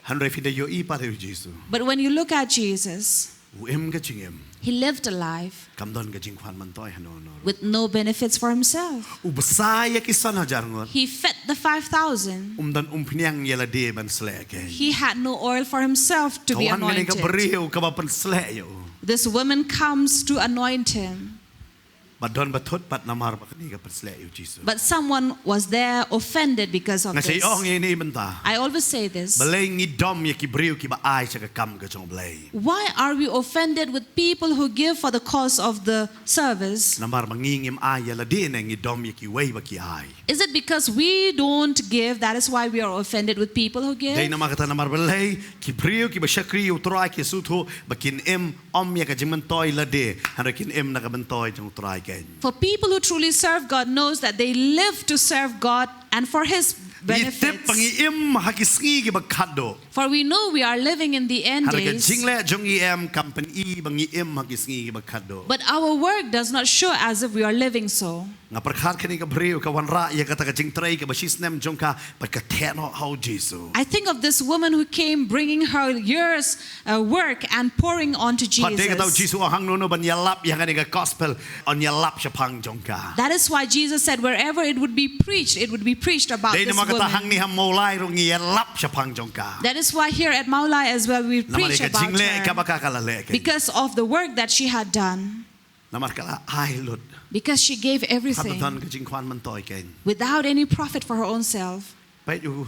Hynrei phi da ïohi pat ïa u Jisu. But when you look at Jesus, u im ka jingim, he lived a life, kam don ka jingkhwan myntoi hangno hangno ruh, with no benefits for himself. U bsa ïa ki san hajar ngut. He fed the five thousand. Um don umphniang ïa lade ban sleh keiñ. He had no oil for himself to be anointed. Ka wan kane ka briew kaba pynsleh ïa u. This woman comes to anoint him. Bad don ba thut pat namar ba kane ka pynsleh ïa u Jisu. But someone was there offended because of this. Nga sa ong ïa ine i bynta. I always say this. Balei ngi dom ïa ki briew kiba ai sha ka kam ka jong U Blei? Why are we offended with people who give for the cause of the service? Namar ba ngi ngim ai ïa lade ne ngi dom ïa kiwei ba ki ai? Is it because we don't give, that is why we are offended with people who give? Dei namar kata, namar balei ki briew kiba shakri ïa u Trai ki sngewthuh ba kin im ym ïa ka jingmyntoi lade, hynrei kin im na ka myntoi jong u Trai keiñ. For people who truly serve God knows that they live to serve God and for his benefits. Ngi tip ba ngi im ha ki sngi kiba khatduh. For we know we are living in the end days. Hynrei ka jingleh jong ngi em kam pyn-i ba ngi im ha ki sngi kiba khatduh. But our work does not show as if we are living so. Nga pyrkhat kane ka briew ka wanrah ïa kata ka jingtrei kaba shisnem jong ka, bad ka theh noh ha u Jisu. I think of this woman who came bringing her years' uh, work and pouring onto Pat de kata u Jesus. Jisu u ong hangno no ban ïalap ïa kane ka gospel, yn ïalap shaphang jong ka. That is why Jesus said, wherever it would be preached, it would be preached about Dei this namar kata woman. Hangne ha Mawlai ruh ngi ïalap shaphang jong ka. That is why here at Mawlai as well we Namar preach ka about jingleh her. kaba ka ka la leh kein. Because of the work that she had done. Namar ka la ai lut. Because she gave Haba everything don ka jingkwah myntoi kein. Without any profit for her own self. Peit u,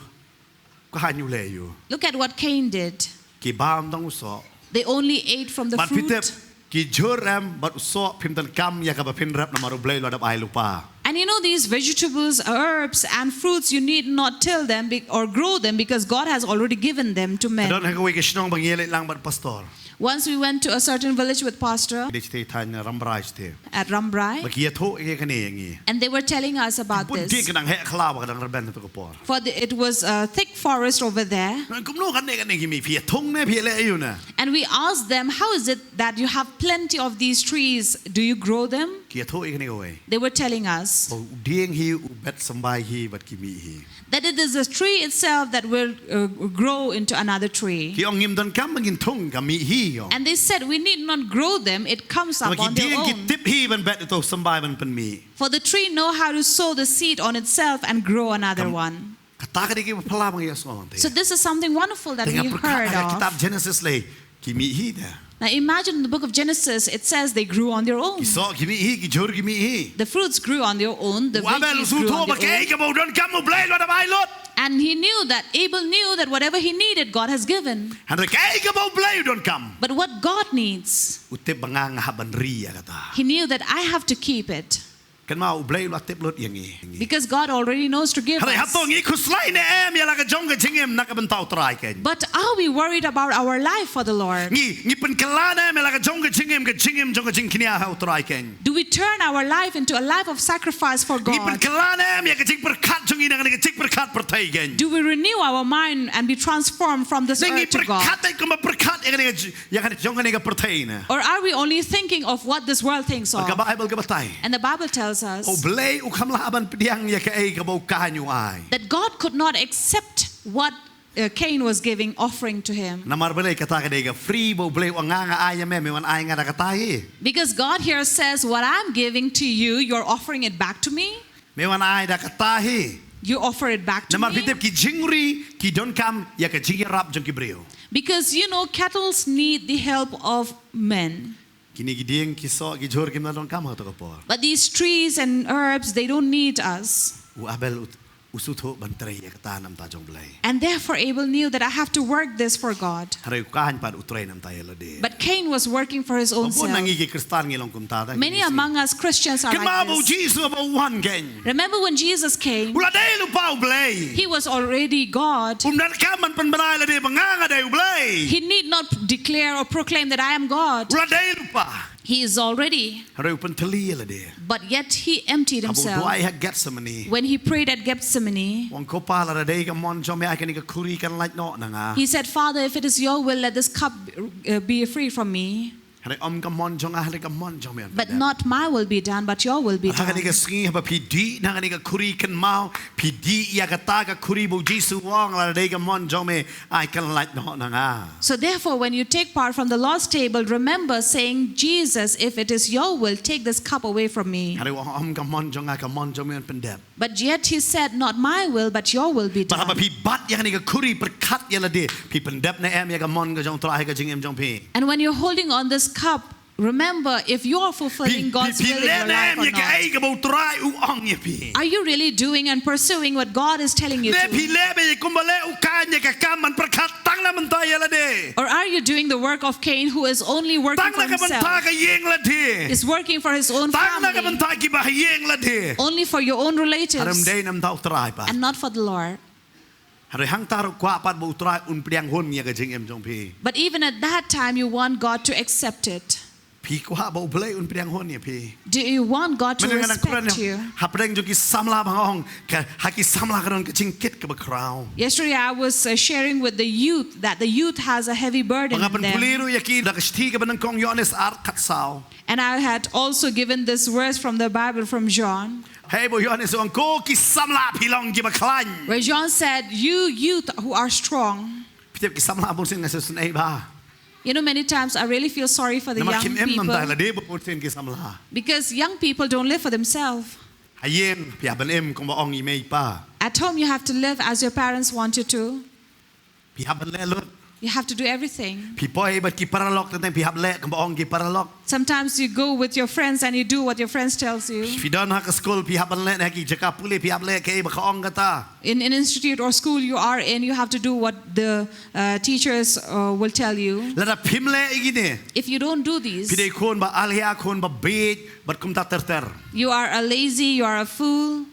ka hynñiew leh ïa u. Look at what Cain did. Ki bam tang u soh. They only ate from the Bad phi tip, fruit. ki jhur em bad u soh phim donkam ïa kaba phin rep namar u Blei u la dep ai lypa. And you know, these vegetables, herbs, and fruits, you need not till them be- or grow them because God has already given them to Ka men. don ha kawei ka shnong ba ngi ïaleit lang bad pastor. Once we went to a certain village with Pastor Dei shatei thaiñ Rambrai shatei. at Rambrai, Ba ki ïathuh ïa kane ïa ngi. And they were telling us about Bun this. ki ka dang heh khlaw ba ka dang rben ha tu ka por. For the, it was a thick forest over there. Kumno kane kane ki mih, phi ïathung ne phi ïaleh ïa u ne. And we asked them, how is it that you have plenty of these trees? Do you grow them? Ki ïathuh ïa kane kawei. They were telling us Ba u dieng hi, u bet symbai hi bad ki mih hi. that it is a tree itself that will uh, grow into another tree. Ki ong ngim donkam ba ngin thung ka mih hi, ki ong. And they said, we need not grow them, it comes up Namar on ki their dieng ki own. tip hi ban bet ïa u symbai ban pynmih. For the tree know how to sow the seed on itself and grow another Kam- one. Kata ka dei kaba phylla ba ngi ïohsngew lang te. So this is something wonderful that Te nga we pyrkhat heard ha ka kitab of. Genesis lei, ki mih hi te. Now imagine in the book of Genesis, it says they grew on their own. Ki soh ki mih hi, ki jhur ki mih hi. The fruits grew on their own, the U Abel u veggies grew sngewthuh on ba their kaei own. kaba u donkam u Blei u la dep ai lut. And he knew that, Abel knew that whatever he needed, God has given. Hynrei kaei kaba u Blei u donkam. But what God needs, U tip ba nga nga hap ban ri ïa kata. he knew that I have to keep it. Kynmaw u Blei u la tip lut ïa ngi. Because God already knows to give Hynrei us. hato ngi khuslai ne em ïa la ka jong ka jingim na ka bynta u Trai kein. But are we worried about our life for the Lord? Ngi, ngi pynkylla ne em ïa la ka jong ka jingim, ka jingim jong ka jingkñia ha u Trai kein. Do we turn our life into a life of sacrifice for Ngi God? pynkylla ne em ïa ka jingpyrkhat jong ngi na kane ka jingpyrkhat pyrthei kein. Do we renew our mind and be transformed from this Ne ngi earth to God? pyrkhat ïa kumba pyrkhat ïa kane ka ji-, ïa kane jong kane ka pyrthei ne. Or are we only thinking of what this world thinks of? Ka Baibl ka batai. And the Bible tells us U Blei u kham lah ban pdiang ïa kaei kaba u Kain u ai. that God could not accept what uh, Cain was giving offering to him. Namar balei kata ka dei ka free ba u Blei u ong nga nga ai ïa me, me wan ai nga da kata hi. Because God here says, what I'm giving to you, you're offering it back to me? Me wan ai da kata hi. You offer it back to Namar phi me? tip ki jingri ki donkam ïa ka jingïarap jong ki briew. Because you know, cattles need the help of men. Kine ki dieng ki soh ki jhur kim donkam ha kata ka por. But these trees and herbs, they don't need us. U Abel u, u sngewthuh ban trei ïa kata na bynta jong u Blei. And therefore, Abel knew that I have to work this for God. Hynrei u Kain pat u trei na bynta ïa lade. But Cain was working for his Ba own bun na self. ngi ki Khristan ngi long kumta da. Many among us Christians are Kynmaw like ba u this. Jisu ba u wan kein. Remember when Jesus came, U la dei lypa u Blei. he was already God. Um donkam ban pynbna ïa lade ba nga nga dei u Blei. He need not declare or proclaim that I am God. U la dei lypa. He is already. Hynrei u pyntylli ïa lade. But yet he emptied Haba u himself. duwai ha Gethsemane. When he prayed at Gethsemane, U ong ko Pa, lada dei ka mon jong me, ai kane ka khuri kan lait noh na nga. he said, Father, if it is your will, let this cup uh, be free from me. Hynrei ym ka mon jong nga, hynrei ka mon jong me. But not my will be done, but your will be Ha kane done. ka sngi haba phi dih na kane ka khuri, kynmaw, phi dih ïa kata ka khuri ba u Jisu u ong, lada dei ka mon jong me, ai kan lait noh na nga. So therefore, when you take part from the Lord's table, remember saying, Jesus, if it is your will, take this cup away from me. Hynrei u ong ym ka mon jong nga, ka mon jong me yn pyndep. But yet he said, not my will, but your will be Bad haba done. phi bat ïa kane ka khuri pyrkhat ïa lade, phi pyndep ne em ïa ka mon ka jong u Trai ha ka jingim jong phi. And when you're holding on this cup, remember if you are fulfilling Phi, God's phi, phi will in leh your ne life em or ïa kaei not. kaba u Trai u ong ïa phi. Are you really doing and pursuing what God is telling you Ne phi to? leh beit kumba leh u Kain ïa ka kam ban pyrkhat tang na bynta ïa lade. Or are you doing the work of Cain, who is only working Tang for na ka bynta himself, ka ïing lade. Is working for his own Tang na ka family, bynta ki ba ha ïing lade. Only for your own Hynrei ym relatives, dei na bynta u Trai pat. And not for the Lord? Hynrei hangta ruh kwah pat ba u Trai un pdiang hun ïa ka jingim jong phi. But even at that time, you want God to accept it. Phi kwah ba U Blei un pdiang hun ïa phi? Do you want God to Mynne nga dang kren respect you? hapdeng jong ki samla ba nga ong ka, ha ki samla ka don ka jingkit kaba khraw. Yesterday, I was uh, sharing with the youth that the youth has a heavy Ba burden nga in them. pynpule ruh ïa ki da ka shithi kaba nyngkong Ïoannis ar khat saw. And I had also given this verse from the Bible from John, Hei ba u Ïoannis u ong, ko ki samla phi long kiba khlaiñ. where John said, "You youth who are strong." Phi tip ki samla bun sien nga sngewsynei bha. You know, many times I really feel sorry for the Namar young kim im namar people lade ba bun sien ki samla. Because young people don't live for themselves. Ha ïing phi hap ban im kumba ong i mei i pa. At home, you have to live as your parents want you to. Phi hap ban leh lut. You have to do everything. Phi poi bad ki paralok teng teng phi hap leh kumba ong ki paralok. Sometimes you go with your friends and you do what your friends tells you. Phi don ha ka skul phi hap ban leh, ha ki jaka pule phi hap leh kaei ba ka ong kata. In an institute or school you are in, you have to do what the uh, teachers uh, will tell you. Lada phim leh ïa kine, If you don't do these, phi dei khun ba alia, khun ba bieit bad kumta ter ter. You are a lazy, you are a fool.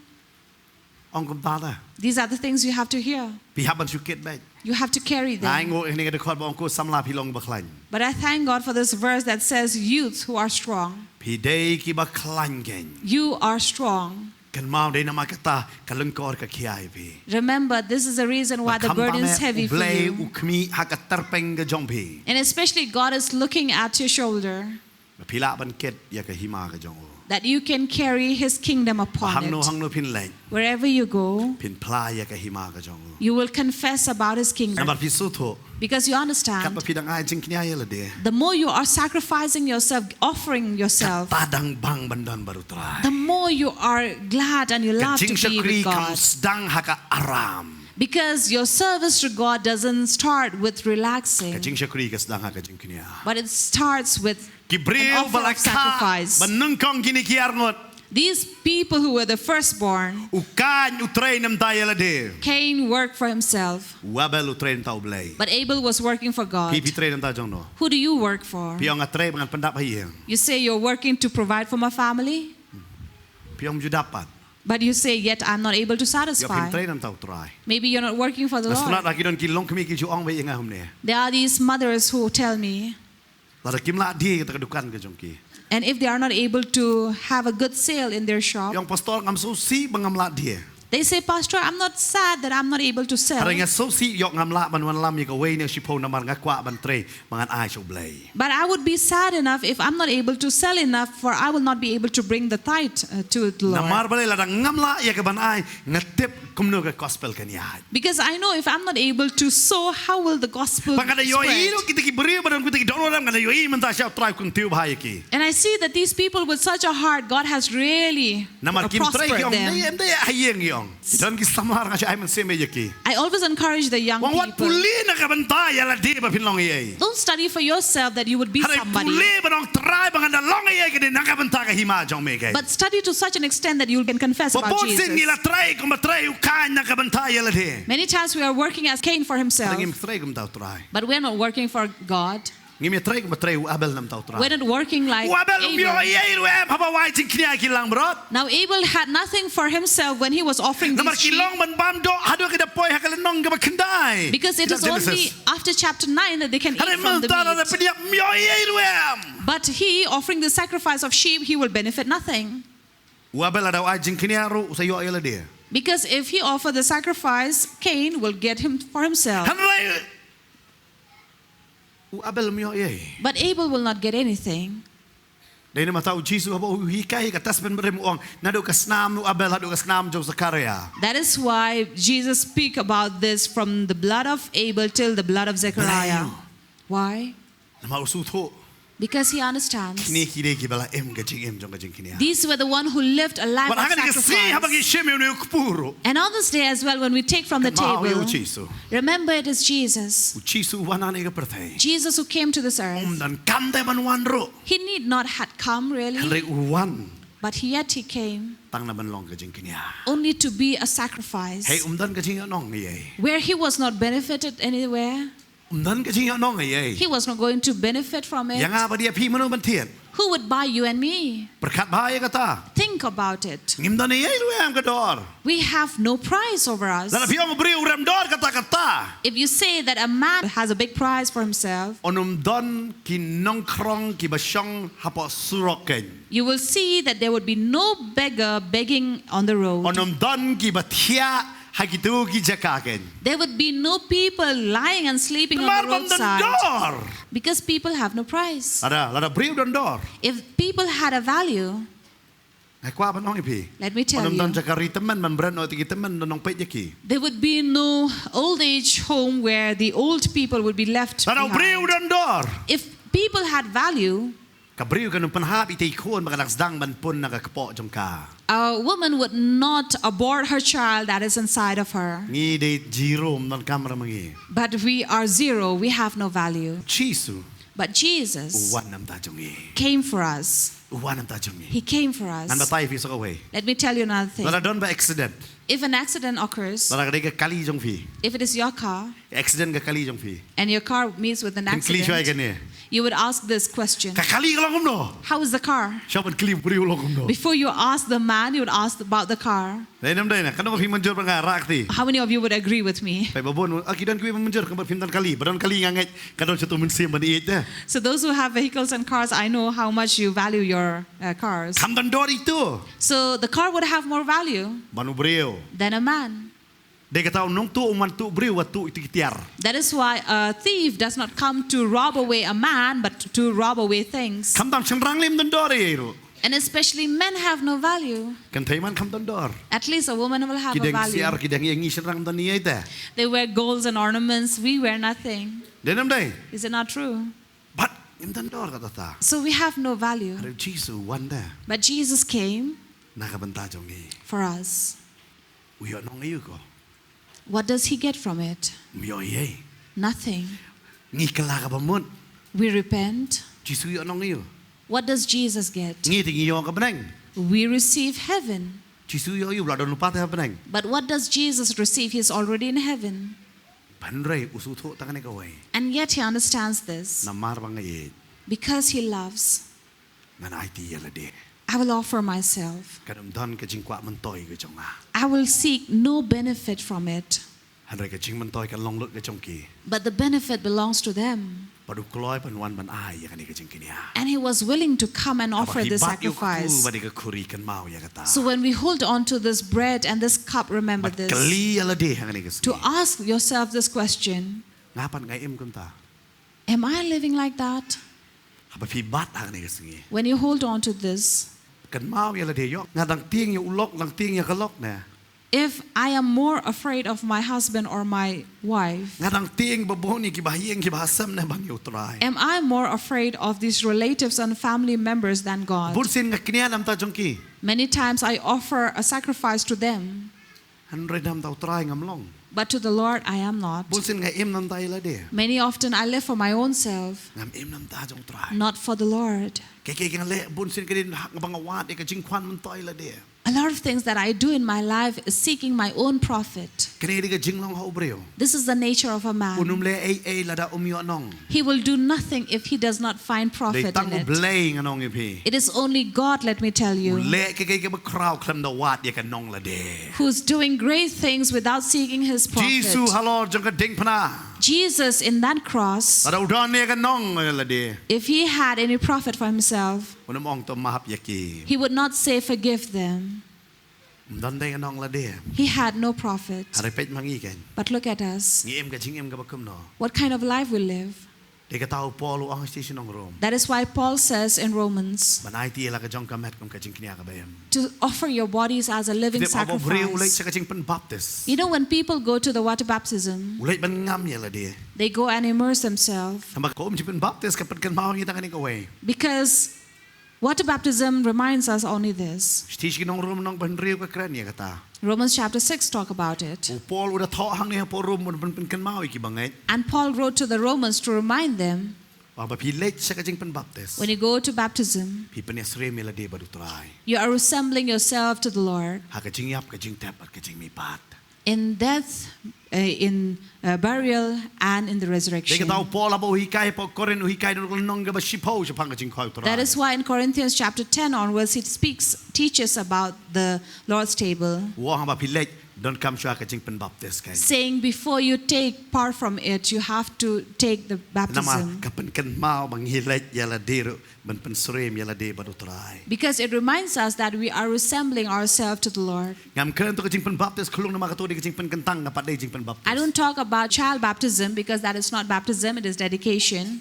Ong kumta da. These are the things you have to hear. Phi hap ban shu kit beit. You have to carry Nga ai them. nguh ïa kane ka dkhot ba ong ko samla phi long ba khlaiñ. But I thank God for this verse that says, "Youths who are strong, Phi dei kiba khlaiñ keiñ. you are strong." Kynmaw dei namar kata ka lyngkor ka khia ïa phi. Remember, this is the reason why the Ba kham ba burden is me heavy U for Blei you. U khmih ha ka tyrpeng ka jong phi. And especially, God is looking at your shoulder, Ba phi lah ban kit ïa ka hima ka jong u. that you can carry His kingdom upon Hangno it. Hangno phin leit, Wherever you go, phin phla ïa ka hima ka jong u. you will confess about His kingdom. Namar phi sngewthuh, Because you katba understand, phi dang ai jingkñia ïa lade, the more you are sacrificing yourself, offering yourself, kata dang bang ban don bad u Trai. the more you are glad and you Ka love to be jingshakri with kam God. sdang ha ka aram. Because your service to God doesn't start with Ka relaxing, jingshakri ka sdang ha ka jingkñia. But it starts with Ki an briew offer ba la of kha sacrifice. ba nyngkong kine ki arngut. These people who were the firstborn, U Kain u trei namar ïa lade. Cain worked for himself, U Abel u trei namar U Blei. But Abel was working for God. Phi, phi trei namar jong no? Who do you work for? Phi ong nga trei ba ngan pyndap ha ïing. You say you're working to provide for my family, Phi ong ju dap pat. But you say, "Yet I'm not able to Ïoh phi satisfy." Trei namar U Trai. Maybe you're not working for the Nga sngewtynnat Lord. Ba ki don ki longkmie ki ju ong ba ïa nga kumne. There are these mothers who tell me, Lada kim lah die kata ka dukan ka jong ki. And if they are not able to have a good sale in their shop, Ïa ong pastor ngam sngewsih ba ngam lah die. They say, "Pastor, I'm not sad that I'm not able to sell." Hynrei nga sngewsih ïoh ngam lah ban wanlam ïa kawei ne shiphew namar nga kwah ban trei ba ngan ai sha U Blei. But I would be sad enough if I'm not able to sell enough, for I will not be able to bring the tithe uh, to the Lord. Namar balei lada ngam lah ïa ka ban ai, nga tip kumno ka gospel kan ïaid. Because I know if I'm not able to sow, how will the gospel Ba nga da ïohi spread? Ruh kita ki briew ba don kita ki dohnud, nga da ïohi mynta sha U Trai u kyntiew bha ïa ki. And I see that these people with such a heart, God has really Namar kim trei ki prospered ong, them. Ym dei ha ïing, ki ong. Don ki samla nga shah ai mynsiem ïa ki. I always encourage the young Wan wat people. Pule na ka bynta ïa lade ba phin long ei. Don't study for yourself that you would be Hynrei somebody. Pule ba ong Trai ba ngan da long ei ka dei na ka bynta ka hima jong me keiñ. But study to such an extent that you can confess Ba about bun sien ngi la Jesus. trei kumba trei u Kain na ka bynta ïa lade. Many times we are working as Cain for himself, Ngim trei kumta U Trai. But we're not working for God. Ngim trei kumba trei u Abel namar U Trai. We're not working like U Abel um ïoh Abel. Ei ruh em haba u ai jingkñia ki langbrot. Now Abel had nothing for himself when he was offering Namar these ki sheep, long ban bam doh haduh ki da poi ha ka lynnong kaba khyndai. Because it is only after chapter nine that they can eat from the meat. Hynrei mynta da pynïap um ïoh Ei ruh em. But he, offering the sacrifice of sheep, he will benefit nothing. U Abel lada u ai jingkñia ruh u sa ïoh ïa lade. Because if he offer the sacrifice, Cain will get him for himself. Hynrei u Abel um ïoh ei. But Abel will not get anything. Dei namar kata u Jisu haba u hikai ha ka Testament Barim u ong, naduh ka snam u Abel haduh ka snam jong u Zakaria. That is why Jesus speak about this from the blood of Abel till the blood of Zechariah. Balei? Why? Namar u sngewthuh. Because he understands. Kine ki dei kiba la im ka jingim jong ka jingkñia. These were the one who lived a life Bad of ha kane ka sngi haba ngi sacrifice. Shim ïa une u kpu ruh. And on this day as well, when we take from the Kynmaw ïa u table, Jisu. Remember it is Jesus. U Jisu u wan hangne ha ka pyrthei. Jesus who came to this earth. Um donkam te ban wan ruh. He need not had come really, Hynrei u wan. But yet he came. Tang na ban long ka jingkñia. Only to be a sacrifice. Hei um don ka jingïohnong ei. Where he was not benefited anywhere. Um don ka jingïohnong ei. He was not going to benefit from it. Ïa nga bad ïa phi mano ban thied. Who would buy you and me? Pyrkhat bha ïa kata. Think about it. Ngim don ei ei ruh em ka dor. We have no price over us. Lada phi ong briew rem dor kata kata. If you say that a man has a big price for himself, Yn ym don ki nongkhrong kiba shong hapoh surok kein. You will see that there would be no beggar begging on the road. Yn ym don kiba thiah ha kito ki jaka kein. There would be no people lying and sleeping on the Namar bym don roadside dor. Because people have no price. Lada, lada briew don dor. If people had a value, Nga kwah ban ong ïa phi. Let me tell Yn ym don you. jaka ri tymmen ban bret noh ïa ki tymmen don nongpeit ïa ki. There would be no old age home where the old people would be left Lada briew behind. Don dor. If people had value, Ka briew kan ym pynhap ïa i khun ba ka dang sdang ban pun na ka kpoh jong ka. A woman would not abort her child that is inside of her. Ngi dei zero, ym don kam re ma ngi. But we are zero, we have no value. Jisu. But Jesus Wan na ka bynta jong ngi. Came for us. Wan na ka bynta jong ngi. He came for us. Ngan batai ïa phi sa kawei. Let me tell you another thing. Lada don ba accident. If an accident occurs, Lada ka dei ka kali jong phi. If it is your car, Accident ka kali jong phi. And your car meets with an Phin kylli shuwa ïa accident, kane. You would ask this question. Ka kali ka long kumno? How is the car? Shuwa ban kylli briew long kumno? Before you ask the man, you would ask about the car. Dei ne ym dei ne, katno phi mynjur bad nga, rah kti. How many of you would agree with me? Peit ba bun, ah, ki don kiwei ba mynjur, kumba phim don kali, ba don kali nga ngeit, ka don shatu mynsiem ban ïeit te. So those who have vehicles and cars, I know how much you value your uh, cars. Kham don dor ïa kito. So the car would have more value Ban u briew. Than a man. Dei kata u nongtuh um wan tuh briew, wat tuh ïa kito ki tiar. That is why a thief does not come to rob away a man, but to rob away things. Khamtam shynrang lei ym don dor ei ei ruh. And especially men have no value. Kynthei man kham don dor. At least a woman will have Ki a dang siar, value. Ki dang ïa ngi shynrang ym don ei ei te. They wear golds and ornaments, we wear nothing. Dei ne ym dei? Is it not true? Bad ngim don dor kata ta. So we have no value. Hynrei Jisu wan te. But Jesus came Na ka bynta jong ngi. For us. U ïoh nong aïu ko? What does he get from it? Um ïoh ei ei. Nothing. Ngi kylla kaba mut. We repent. Jisu u ïoh nong aïu? What does Jesus get? Ngi te ngi ïoh ka bneng. We receive heaven. Jisu u ïoh aïu, u la don lypa te ha bneng. But what does Jesus receive? He's already in heaven. Hynrei u sngewthuh tang kane kawei. And yet he understands this. Namar ba nga ïeit. Because he loves. Ngan aiti ïa lade. I will offer myself. Kan ym don ka jingkwah myntoi ka jong nga. I will seek no benefit from it. Hynrei ka jingmyntoi kan long lut ka jong ki. But the benefit belongs to them. Bad u kloi ban wan ban ai ïa kane ka jingkñia. And he was willing to come and offer this sacrifice. Bad ka khuri kynmaw ïa kata. So when we hold on to this bread and this cup, remember this. Bad kylli ïa lade ha kane ka sngi. To ask yourself this question. Nga pat nga im kumta. Am I living like that? Haba phi bat ha kane ka sngi. When you hold on to this. Kynmaw ïa lade, ïoh nga dang tieng ïa u lok, dang tieng ïa ka lok ne. If I am more afraid of my husband or my wife. Nga dang tieng ba bun ïa kiba ha ïing kiba ha sem ne ban ïa u Trai. Am I more afraid of these relatives and family members than God? Bun sien nga kñia na ka bynta jong ki. Many times I offer a sacrifice to them. Hynrei na ka bynta u Trai ngam long. But to the Lord I am not. Bun sien nga im na ka bynta ïa lade. Many often I live for my own self. Ngam im na ka bynta jong u Trai. Not for the Lord. Kaei kaei nga leh bun sien ka dei ha kaba nga wad ïa ka jingkwah myntoi lade. A lot of things that I do in my life is seeking my own profit. Kane ka dei ka jinglong ha u briew. This is the nature of a man. Un ym leh ei ei lada um ïoh nong. He will do nothing if he does not find profit in it. Dei tang U Blei ngan ong ïa phi. It is only God, let me tell you. U leh kaei kaei kaba khraw khlem da wad ïa ka nong lade. Who's doing great things without seeking his profit. Jisu halor jong ka diengphna. Jesus in that cross. Lada u don ïa ka nong ïa lade. If he had any profit for himself. Un ym ong to map ïa ki. He would not say forgive them. Um don de ka nong lade. He had no profit. Hynrei peit ma ngi kein. But look at us. Ngi im ka jingim kaba kumno. What kind of life we live? Dei kata u Paul u ong ha ka shithi sha ki nong Rom. That is why Paul says in Romans. Ban aiti ïa la ka jong ka met kum ka jingkñia kaba im. To offer your bodies as a living sacrifice. Tip haba u briew u leit sha ka jingpynbaptis. You know, when people go to the water baptism, u leit ban ngam ïa lade. They go and immerse themselves. Tangba ka um jingpynbaptis ka pynkynmaw ïa ngi tang kane kawei. Because water baptism reminds us only this. Shithi sha ki nong Rom lynnong ba hynriew ka kren ïa kata. Romans chapter six talk about it. U Paul u da thoh hangne hapoh Rom ban pynkynmaw ïa ki bangeit. And Paul wrote to the Romans to remind them. Ba haba phi leit sha ka jingpynbaptis. When you go to baptism. Phi pynïasyriem ïa lade bad u Trai. You are assembling yourself to the Lord. Ha ka jingïap, ka jingtep bad ka jingmihpat. in death, uh, in uh, burial, and in the resurrection. Dei kata u Paul haba u hikai hapoh Korinth, u hikai da ka lynnong kaba shiphew shaphang ka jingkhawai u Trai. That is why in Corinthians chapter ten onwards, it speaks, teaches about the Lord's table. U ong haba phi leit, donkam shuwa ka jingpynbaptis kein. Saying, before you take part from it, you have to take the baptism. Namar ka pynkynmaw ba ngi leit ïa lade ruh ban pynsyriem ïa lade bad u Trai. Because it reminds us that we are resembling ourselves to the Lord. Ngam kren to ka jingpynbaptis khlung namar kato dei ka jingpynkyntang, ka pat dei jingpynbaptis. I don't talk about child baptism because that is not baptism, it is dedication.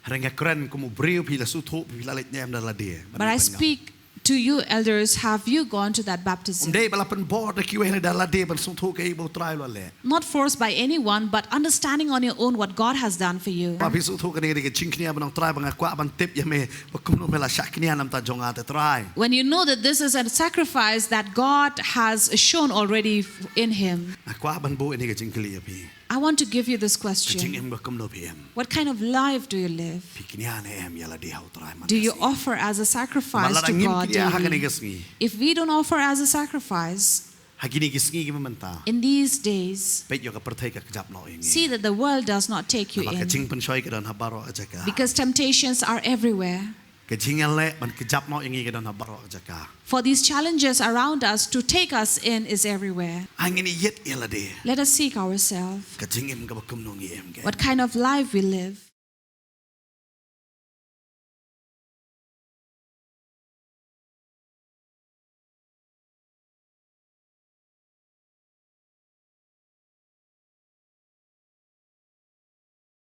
Hynrei nga kren kum u briew, phi la sngewthuh, phi la leit ne em da lade. But I speak to you, elders, have you gone to that baptism? Ym dei ba la pynbor da kiwei, hynrei da lade ban sngewthuh kaei ba u Trai u la leh. Not forced by anyone, but understanding on your own what God has done for you. Ba phi sngewthuh kane ka dei ka jingkñia ba nong Trai, ba nga kwah ban tip ïa me ba kumno me la shah kñia na ka bynta jong nga te Trai. When you know that this is a sacrifice that God has shown already in him. Nga kwah ban buh ïa kane ka jingkylli ïa phi. I want to give you this question. Ka jingim ba kumno phi im? What kind of life do you live? Phi kñia ne em ïa lade ha u Trai mynta ka sngi? Do you offer as a sacrifice to God daily? Ba lada ngim kñia ha kane ka sngi, if we don't offer as a sacrifice, ha kine ki sngi kiba mynta, in these days, peit ïoh ka pyrthei ka kjap noh ïa ngi. See that the world does not take you in. Namar ka jingpynshoi ka don ha baroh ka jaka. Because temptations are everywhere. Ka jingïaleh ban kjap noh ïa ngi ka don ha baroh ka jaka. For these challenges around us to take us in is everywhere. Ai ngin ïit ïa lade. Let us seek ourselves. Ka jingim kaba kumno ngi im kein? What kind of life we live?